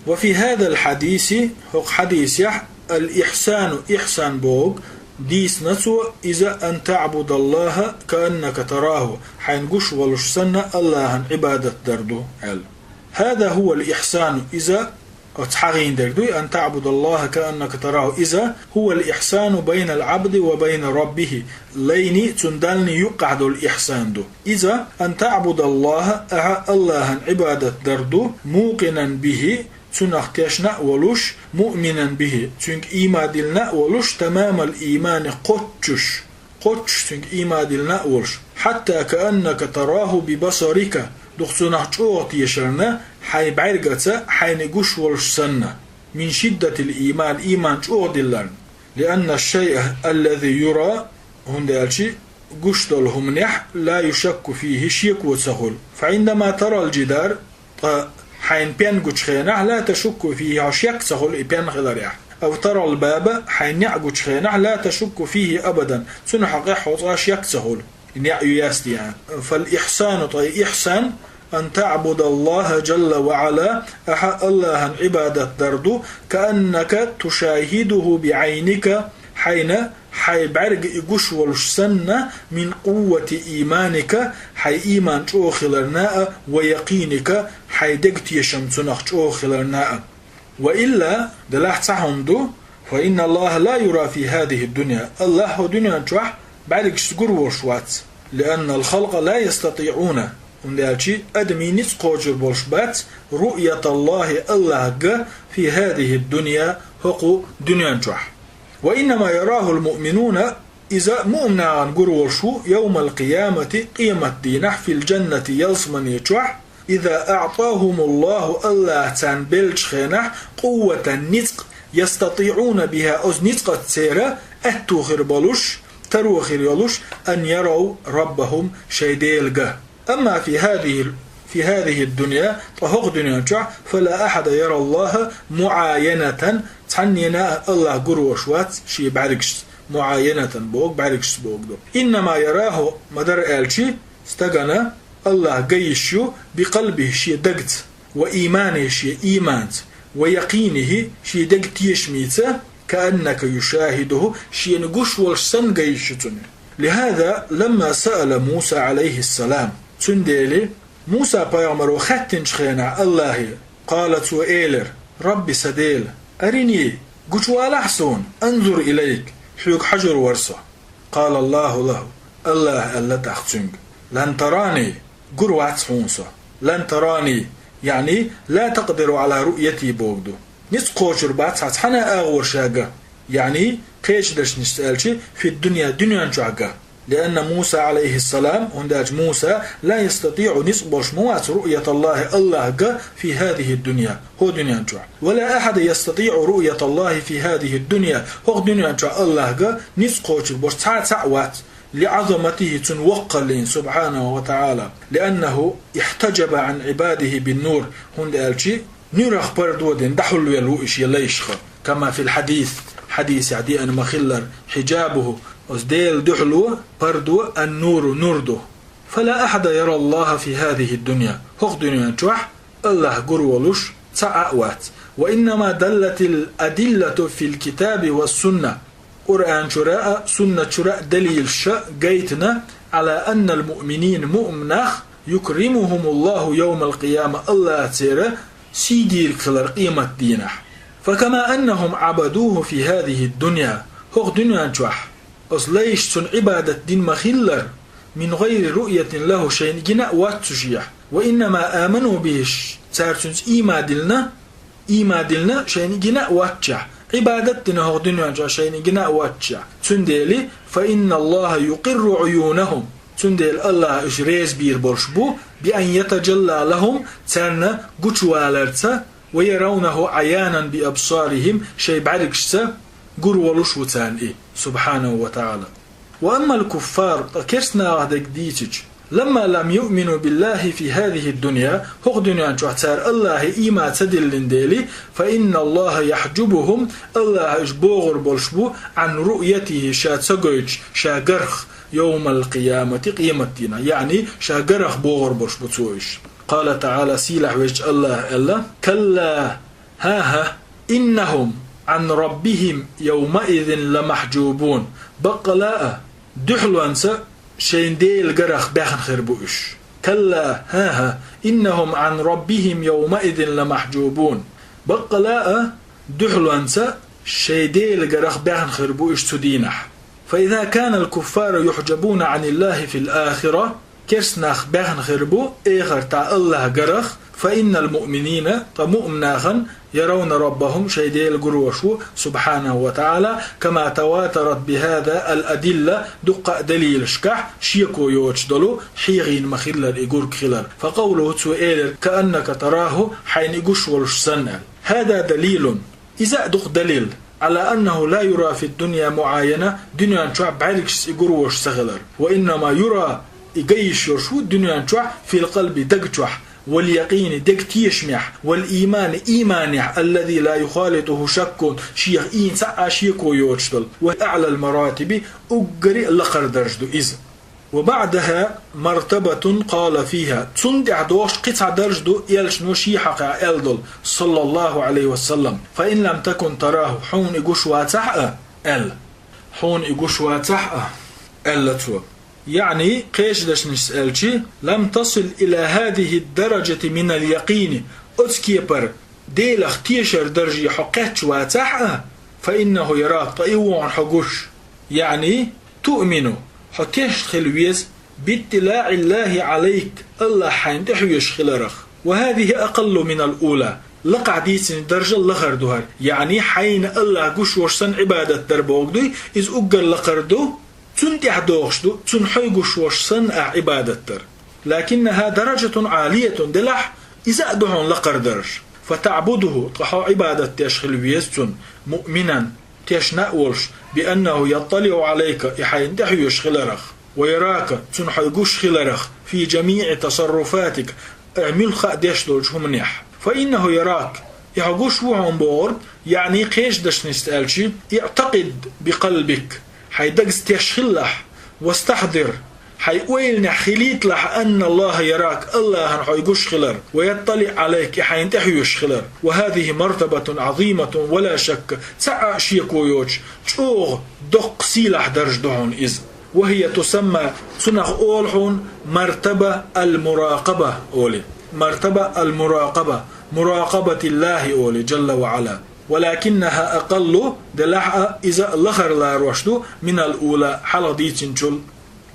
وفي هذا الحديث, хӀокху хьадисехь, الإحسان, ихьсан бохург, дийцина цо, иза أن تعبد الله كأنك تراه, хьайна гуш волуш санна АллахӀан Ӏибадат дар ду, аьлла. هذا هو الإحسان, иза оцу хьагӀийна дерг дуй, أن تعبد الله كأنك تراه, иза هو الإحسان بين العبد وبين ربه, лайни, цуьнан Даллани юккъахь долу ихьсан ду. Иза أن تعبد الله, ахьа АллахӀан Ӏибадат дар ду, موقنا به, цунах тешна а волуш, مؤمنا به, цуьнга ийман диллина а волуш, تمام الإيمان, кхоччуш, кхоччуш цуьнга ийман диллина а волуш, حتى كأنك تراه ببصرك, дукха цунах чӀогӀа тешарна, хьайн бӀаьргаца хьайна гуш волуш санна, من شدة الإيمان, ийман чӀогӀа дилларна. لأن الشيء الذي يرى, хӀунда аьлча гуш долу хӀуманехь, لا يشك فيه, шеко ца хуьлу. فعندما ترى الجدار, ткъа хьайна пен гучу хенахь, لا تشك فيه, хьо шек ца хуьлу и пен хиларехь. أو ترى الباب, хьайна неӀ гучу хенахь, لا تشك فيه أبدا, цунна хьокъехь хьо цкъа шек ца хуьлу, и неӀ ю яц дийна. فالإحسان, ткъа и ихьсан, أن تعبد الله جل وعلا, ахьа АллахӀан Ӏибадат дар ду, كأنك تشاهده بعينك, хьайна хьайн бӀаьрга и гуш волуш санна, من قوة إيمانك, хьайн ийман чӀогӀа хиларна а, ويقينك, хьайн дегтешам цунах чӀогӀа хиларна а. وإلا, делахь цхьа хӀума ду, فإن الله لا يرى في هذه الدنيا, АллахӀ хӀокху дуьнен чохь бӀаьргашца гур волуш вац. لأن الخلق لا يستطيعون, хӀунда аьлча адамийн ницкъ кхочур болуш бац, رؤية الله, АллахӀ ган, في هذه الدنيا, хӀокху дуьнен чохь. وإنما يراه المؤمنون, иза муъмин нахана гур волуш ву, يوم القيامة, къематдийнахь, في الجنة, ялсамане чохь, إذا أعطاهم الله, АллахӀ царна беллачу хенахь, قوة, ницкъ, يستطيعون بها, оцу ницкъаца церан аьтту хир болуш, таро хир йолуш, أن يروا ربهم, шайн Дела ган. أما في هذه، في هذه الدنيا, ткъа хӀокху дуьнен чохь, فلا أحد يرى الله معاينة, цхьаннена а АллахӀ гур волуш вац шен бӀаьргашца, معاينة бохург бӀаьргашца бохург ду. إنما يراه, ма-дарра аьлча, стагана АллахӀ ган йиш ю, بقلبه, шен дагца, وإيمانه, шен ийманца, ويقينه, шен дегтешамца, كأنك يشاهده, шена гуш волуш санна гай йиш ю цунна. لهذا لما سأل موسى عليه السلام, цундела Муса пайхамаро хаьттинчу хенахь Аллахе, قال, цо элира: رب, сан Дела, أرني, гучувалахьа суна, أنظر إليك, хьоьга хьажур вара со. قال الله له, Аллаха аьлла тӀаккха цуьнга: لن تراني, гур вац хьуна со. لن تراني, яъни لا تقدر على رؤيتي бохург ду. Ницкъ кхочур бац хьан цхьана а агӀор ша ган, яъни кхечу дешнашца аьлча, في الدنيا, дуьнен чохь ган. لأن موسى عليه السلام, хӀунда аьлча Муса, لا يستطيع, ницкъ болуш ма вац, رؤية الله, Аллах ган, في هذه الدنيا, хӀокху дуьнен чохь. ولا أحد يستطيع رؤية الله في هذه الدنيا, хӀокху дуьнен чохь Аллах ган ницкъ кхочур болуш цхьа а цхьаъ вац. لعظمته, цуьнан воккхаллина, سبحانه وتعالى, لأنه احتجب عن عباده بالنور, хӀунда аьлча нуьрах пардо дина дӀахьулвелла ву и шен лайшха. كما في الحديث, хьадисехь деана ма-хиллара, حجابه, оцу Делан дуьхьало, пардо, النور, нур ду. فلا أحد يرى الله في هذه الدنيا, хӀокху дуьнен чохь Аллах гур волуш цхьа а вац. وإنما دلت الأدلة في الكتاب والسنة, Къуръан чуьра а, Суннат чуьра а далилаш гайтина, على أن المؤمنين, муъмин нах, يكرمهم الله يوم القيامة, Аллах церан сий дийриг хилар къематдийнахь. فكما أنهم عبدوه في هذه الدنيا, хӀокху дуьнен чохь оцу лайшца цунна Ӏибадат дина ма-хиллара, من غير رؤية له, шайна гина а воццушехь, وإنما آمنوا به, цара цуьнца ийман диллина, ийман диллина шайна гина а воццушехь, Ӏибадат дина хӀокху дуьнен чохь шайна гина а воццушехь, цундела, فإن الله يقر عيونهم, цундела Аллах уьш реза бийр болуш бу, بأن يتجلى لهم, царна гучуваларца, ويرونه عيانا بأبصارهم, шайн бӀаьргашца гур волуш ву царна и, سبحانه وتعالى. وأما الكفار, ткъа керста нахах дерг дийцича, لما لم يؤمنوا بالله في هذه الدنيا, хӀокху дуьнен чохь цара Аллахе ийман ца диллина дела, فإن الله يحجبهم, Аллах уьш богӀур болуш бу, عن رؤيته, ша ца гойтуш, ша гарх, يوم القيامة, къематдийнахь, яъни ша гарах богӀур болуш бу цо уьш. قال تعالى, сийлахь везачу Аллаха аьлла: كلا, хӀан-хӀа, إنهم عن ربهم يومئذ لمحجوبون, баккъала а, дуьхьалонца шайн Делан гарах баьхна хир бу уьш. كلا, хӀан-хӀа, إنهم عن ربهم يومئذ لمحجوبون, баккъала а, дуьхьалонца шайн Делан гарах баьхна хир бу уьш цу дийнахь. فإذا كان الكفار يحجبون عن الله في الآخرة, керста нах баьхна хир бу эхартахь Аллах гарах, فإن المؤمنين, ткъа муъмин нахана, يرون ربهم, шайн Дела гур волуш ву, سبحانه وتعالى, كما تواترت بهذا الأدلة, дуккха а далилашкахь шеко йоцуш долу хьехийна ма-хиллара и гург хилар. فقوله, цо элира: كأنك تراه, хьайна и гуш волуш санна аьлла. هذا دليل, иза а ду-кх далил, على أنه لا يرى في الدنيا معاينة, дуьнен чохь бӀаьргашца и гур волуш ца хилар. وإنما يرى, и ган йиш йолуш ву дуьнен чохь, في القلب, даг чохь, واليقين, дега тешамехь, والإيمان, ийманехь, الذي لا يخالطه شك, шех ийна цхьа а шеко йоцуш долу, وهي أعلى المراتب, уггаре а лакхара дарж ду иза. وبعدها مرتبة قال فيها, цунна тӀехь догӀуш кхин цхьа дарж ду, элчано шен хьокъехь аьлла долу, صلى الله عليه وسلم: فإن لم تكن تراه, хьуна и гуш вацахь а, аьлла. Хьуна и гуш вацахь а, аьлла цо. Яъни, кхечу дешнашца аьлча, لم تصل إلى هذه الدرجة من اليقين, оцу кепара Делах тешар дарже хьо кхаьчна вацахь а, فإنه يراك, ткъа и ву хьуна хьо гуш. Яъни, تؤمن, хьо тешна хила веза, باطلاع الله عليك, Аллах хьайна тӀе хьоьжуш хиларах. وهذه أقل من الأولى, лакхахь дийцина даржал лахара ду хӀара. Яъни, хьайна Аллах гуш волуш санна Ӏибадат дар бохург дуй, иза уггар лакхара ду, цунна тӀехь догӀуш ду, цунна хьо гуш волуш санна ахь Ӏибадат дар. لكنها درجة عالية, делахь, иза а ду хьуна лакхара дарж. فتعبده, ткъа хьо Ӏибадат деш хила веза цунна, مؤمنا, тешна а волуш, بأنه يطلع عليك, и хьайна тӀе хьоьжуш хиларах, ويراك, цунна хьо гуш хиларах, في جميع تصرفاتك, ахь муьлхха а деш долчу хӀуманехь. فإنه يراك, и хьо гуш ву хьуна бохург, яъни кхечу дешнашца аьлча, اعتقد بقلبك, хьайн дагца теш хилалахь, واستحضر, Хьайн ойланехь хилийталахь, أن الله يراك, АллахӀан хьо гуш хилар, ويطلع عليك, и хьайна тӀехьоьжуш хилар. وهذه مرتبة عظيمة ولا شك, цхьа а шеко йоцуш, чӀогӀа доккха сийлахь даржа ду хьуна иза. وهي تسمى, цунах олу хьуна مرتبة المراقبة олий. مرتبة المراقبة, مراقبة الله олий, جل وعلا. ولكنها أقل, делахь а иза лахара ларош ду, من الأولى, хьалха дийцинчул.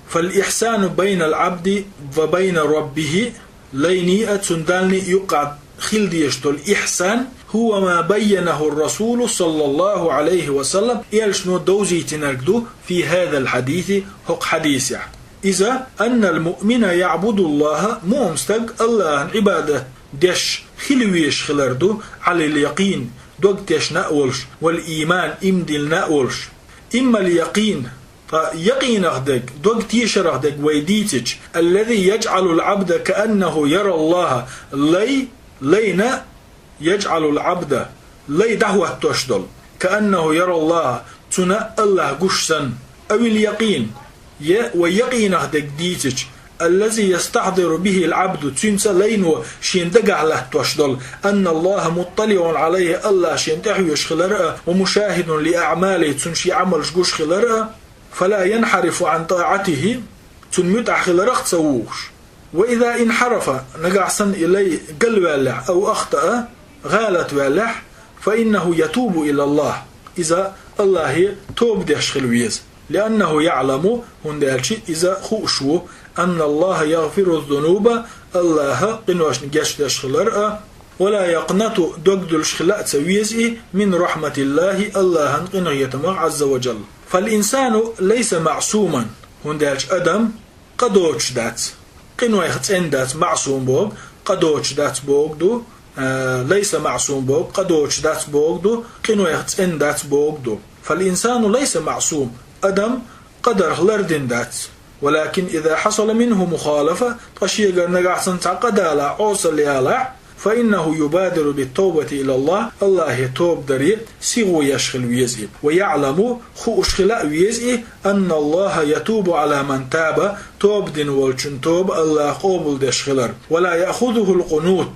فالإحسان بين العبد وبين ربه, лайний а цуьнан Даллий а юккъехь хила дезаш долу ихьсан, هو ما بينه الرسول صلى الله عليه وسلم, элчано довзийтинарг ду, في هذا الحديث, хӀокху хьадисехь. Иза, أن المؤمن يعبد الله, муъмин стаг АллахӀан Ӏибадат деш хила везаш хилар ду, على اليقين, дог тешна а волуш, والإيمان, иман диллина а волуш. أما اليقين, ткъа якъинах дерг, дог тешарах дерг вай дийцича, الذي يجعل العبد كأنه يرى الله, лай, лайна, يجعل العبد, лай дӀахӀоттош долу, كأنه يرى الله, цунна АллахӀ гуш санна. أو اليقين, я вай якъинах дерг дийцича, الذي يستحضر به العبد, цуьнца лайно шен дагахь латтош долу, أن الله مطلع عليه, АллахӀ шена тӀехьоьжуш хилар а, ومشاهد لأعماله, цунна шен Ӏамалш гуш хилар а, فلا ينحرف عن طاعته, цунна муьтӀахь хиларх а ца вухуш. وإذا انحرف, нагахь санна и лай галваьллехь, أو أخطأ, гӀалат ваьллехь, فإنه يتوب إلى الله, иза АллахӀе тоба деш хила веза. لأنه يعلم, хӀунда аьлча иза хууш ву, أن الله يغفر الذنوب, АллахӀа къиношна гечдеш хилар а, ولا يقنط, дог дуьллуш хила а ца веза и, من رحمة الله, АллахӀан къинхетамах, عز وجل. فالإنسان ليس معصوما, хӀунда аьлча адам къа доцуш дац. Къинойх цӀена дац, маъсум боху, къа доцуш дац бохург ду, а, ليس معصوم боху, къа доцуш дац бохург ду, къинойх цӀена дац бохург ду. فالإنسان ليس معصوم, адам къадарх лардина дац. ولكن إذا حصل منه مخالفة, ткъа шегара нагахь санна цхьа къа далахь, Ӏосалла ялахь, فإنه يبادر بالتوبة إلى الله, АллахӀе тоба даре сихо еш хила веза и. ويعلم, хууш хила а веза и, أن الله يتوب على من تاب, тоба дина волчун тоба АллахӀа къобалдеш хилар. ولا يأخذه القنوط,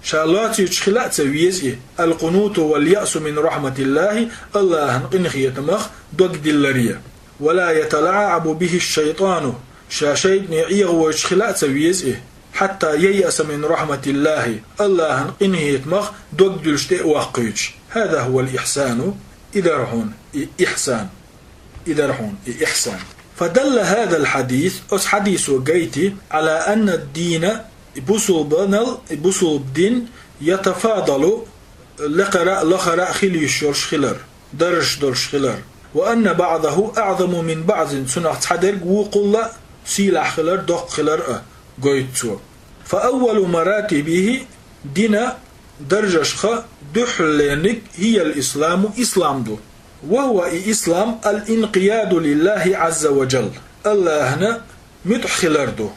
ша лоцуьйтуш хила а ца веза и. القنوط واليأس من رحمة الله, АллахӀан къинхетамах дог дилларе. ولا يتلاعب به الشيطان, ша шайтӀане Ӏехавойтуш хила а ца веза и. حتى ييأس من رحمة الله, АллахӀан къинхетамах дог дуьллуш тӀе а ваккхуьйтуш. هذا هو الإحسان, и дара хьуна и ихьсан. И дара хьуна и ихьсан. فدل هذا الحديث, оцу хьадисо гайти, على أن الدين, и бусулбанал, и бусулба дин, يتفاضل, лекхара а, лахара а хила йиш йолуш хилар, даржаш долуш хилар. وأن بعضه أعظم من بعض, цунах цхьадерг вукхул а сийлахь хилар, доккха хилар а гойту цо. فأول مراتبه, дина даржашха дуьххьарлерниг, هي الإسلام, ислам ду. وهو, и ислам, الانقياد لله عز وجل, АллахӀана муьтӀахь хилар ду.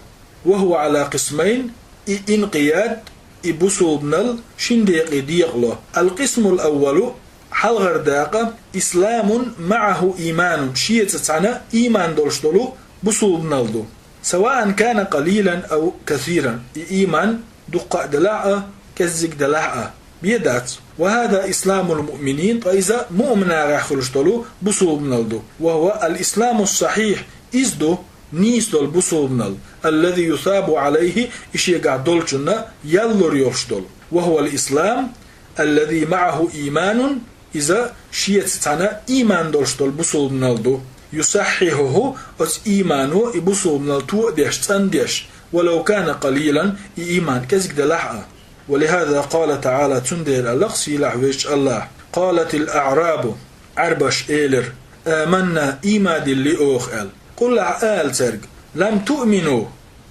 وهو على قسمين, и инкъияд, и бусулбанал шин декъе декъало. القسم الأول, хьалхара дакъа, إسلام معه إيمان, шеца цхьаьна иман долуш долу бусулбанал ду. سواء كان قليلا أو كثيرا, и иман дуккха а делахь а, кӀеззиг делахь а, бен дац. وهذا إسلام المؤمنين, ткъа иза муъмин нахехь хуьлуш долу бусулбанал ду. وهو الإسلام الصحيح, иза ду нийса долу бусулбанал, الذي يثاب عليه, и шегахь долчунна ял лур йолуш долу. وهو الإسلام الذي معه إيمان, иза шеца цхьаьна иман долуш долу бусулбанал ду. يصححه, оцу имано и бусулбанал тоъа деш, цӀандеш, ولو كان قليلا, и иман кӀезиг делахь а. ولهذا قال تعالى, цундела аьлла-кх сийлахь везачу АллахӀа: قالت الأعراب, Ӏаьрбаша элира: آمنا, ийман диллина оха, аьлла. قل, ахь ала цаьрга: لم تؤمنوا,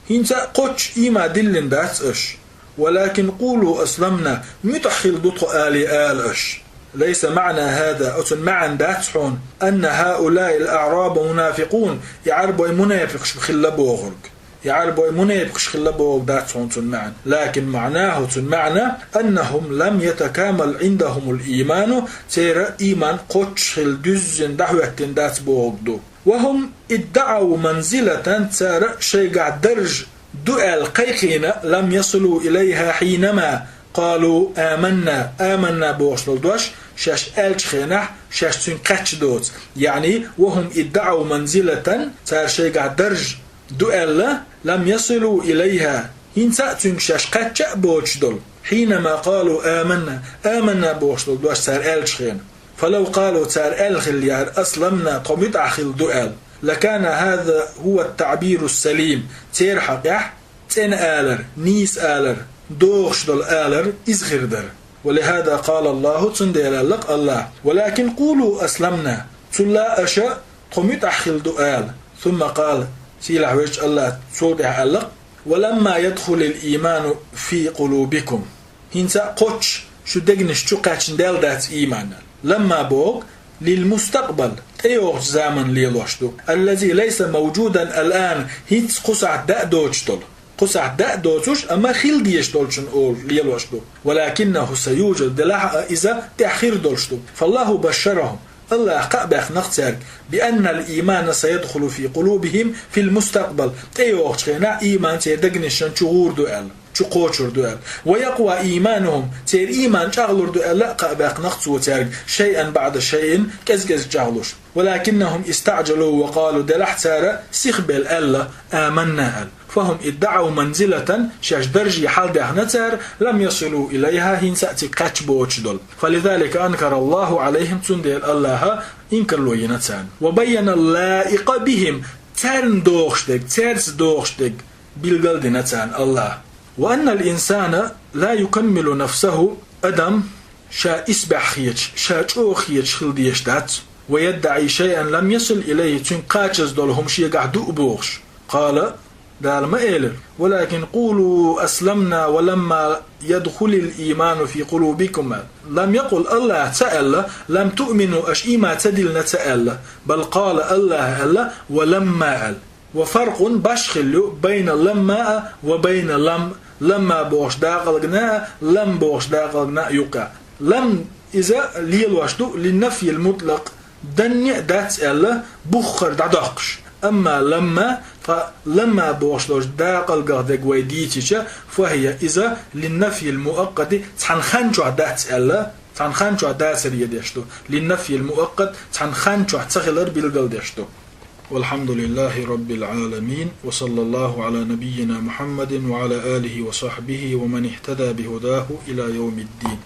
хӀинца а кхоччуш ийман диллина дац аша. ولكن قولوا أسلمنا, муьтӀахь хилла ду тхо, алий ала аша. ليس معنى هذا, оцун маьӀна дац хьуна, أن هؤلاء الأعراب منافقون, и Ӏаьрбой мунепикъаш хилла бохург. И Ӏаьрбой мунепикъаш хилла бохург дац хьуна цун маьӀна. لكن معناه, цун маьӀна, أنهم لم يتكامل عندهم الإيمان, церан ийман кхоччуш хилла, дуьззина дӀахӀоьттина дац бохург ду. وهم ادعوا منزلة, цара шайгахь дарж ду аьлла кхайкхийна, لم يصلوا إليها حينما قالوا آمنا, аманна бохуш долу дош шаьш аьллачу хенахь, шаьш цуьнга кхаьчна доцу. Яъни, وهم ادعوا منزلة, цара шайгахь дарж ду аьлла, لم يصلوا إليها, хӀинца а цуьнга шаьш кхаьчча а боцуш долу, حينما قالوا آمنا, аманна бохуш долу дош цара аьллачу хенахь. فلو قالوا, цара аьлла хиллера, أسلمنا, тхо муьтӀахь хилла ду аьлла, لكان هذا هو التعبير السليم, церан хьокъехь цӀена алар, нийса алар, догӀуш долу алар иза хир дара. ولهذا قال الله, цундела аьлла-кх АллахӀа: ولكن قولوا أسلمنا, цул а аша тхо муьтӀахь хилла ду ала. ثم قال, сийлахь везачу АллахӀа цул тӀаьхьа аьлла-кх: ولما يدخل الإيمان في قلوبكم, хӀинца а кхоччуш шун дегнаш чу кхаьчна даьлла дац ийман. لما боху للمستقبل, тӀейогӀучу заманна лелош ду, الذي ليس موجودا الآن, хӀинцца кху сахьт дан а доцуш долу. Кху сахьт дан а доцуш, амма хила дезаш долчун олу лелош ду. ولكنه سيوجد, делахь а иза тӀаьхьа хир долуш ду. فالله بشرهم, АллахӀа кхаъ баьккхина-кх цаьрга, بأن الإيمان سيدخل في قلوبهم في المستقبل, тӀейогӀучу хенахь ийман церан дегнашна чу гӀур ду аьлла, чу кхочур ду аьлла. ويقوى إيمانهم, церан ийман чӀагӀлур ду аьлла а кхаъ баьккхина-кх цо цаьрга, شيئا بعد شيء, кӀез-кӀезиг чӀагӀлуш. ولكنهم استعجلوا وقالوا, делахь цара сихбелла аьлла, آمنا аьлла. فهم ادعوا منزلة, шаьш даржий хьалдаьхна цара, لم يصلوا إليها, хӀинца а цига кхаьчна боцуш долу. فلذلك أنكر الله عليهم, цундела АллахӀа инкарло йина царна. وبين اللائق بهم, царна догӀуш дерг, цаьрца догӀуш дерг билгал а дина царна АллахӀа. وأن الإنسان لا يكمل نفسه, адам ша исбаьхьа хеташ, ша чӀогӀа хеташ хила дезаш дац. ويدعي شيئا لم يصل إليه, цуьнга кхачаза долу хӀума шегахь ду а бохуш. قال, Дала ма элира: ولكن قولوا أسلمنا ولما يدخل الإيمان في قلوبكم. لم يقل, АллахӀа ца аьлла, لم تؤمنوا, аша ийман ца диллина ца аьлла. بل قال, АллахӀа аьлла, ولما аьлла. وفرق, башхалла ю, بين لما وبين لم, لما бохуш дакъалгна а, لم бохуш дакъалгна а юкъа. لم иза лелош ду للنفي المطلق, данне а дац аьлла, буххара дӀадоккхуш. Амма لما, ткъа لما бохуш долчу дакъалгах дерг вай дийцича, فهي, иза للنفي المؤقت, цхьана хан чохь дац аьлла, цхьана хан чохь дацаре деш ду. للنفي المؤقت, цхьана хан чохь ца хилар билгал деш ду. والحمد لله رب العالمين، وصلى الله على نبينا محمد وعلى آله وصحبه ومن اهتدى بهداه إلى يوم الدين.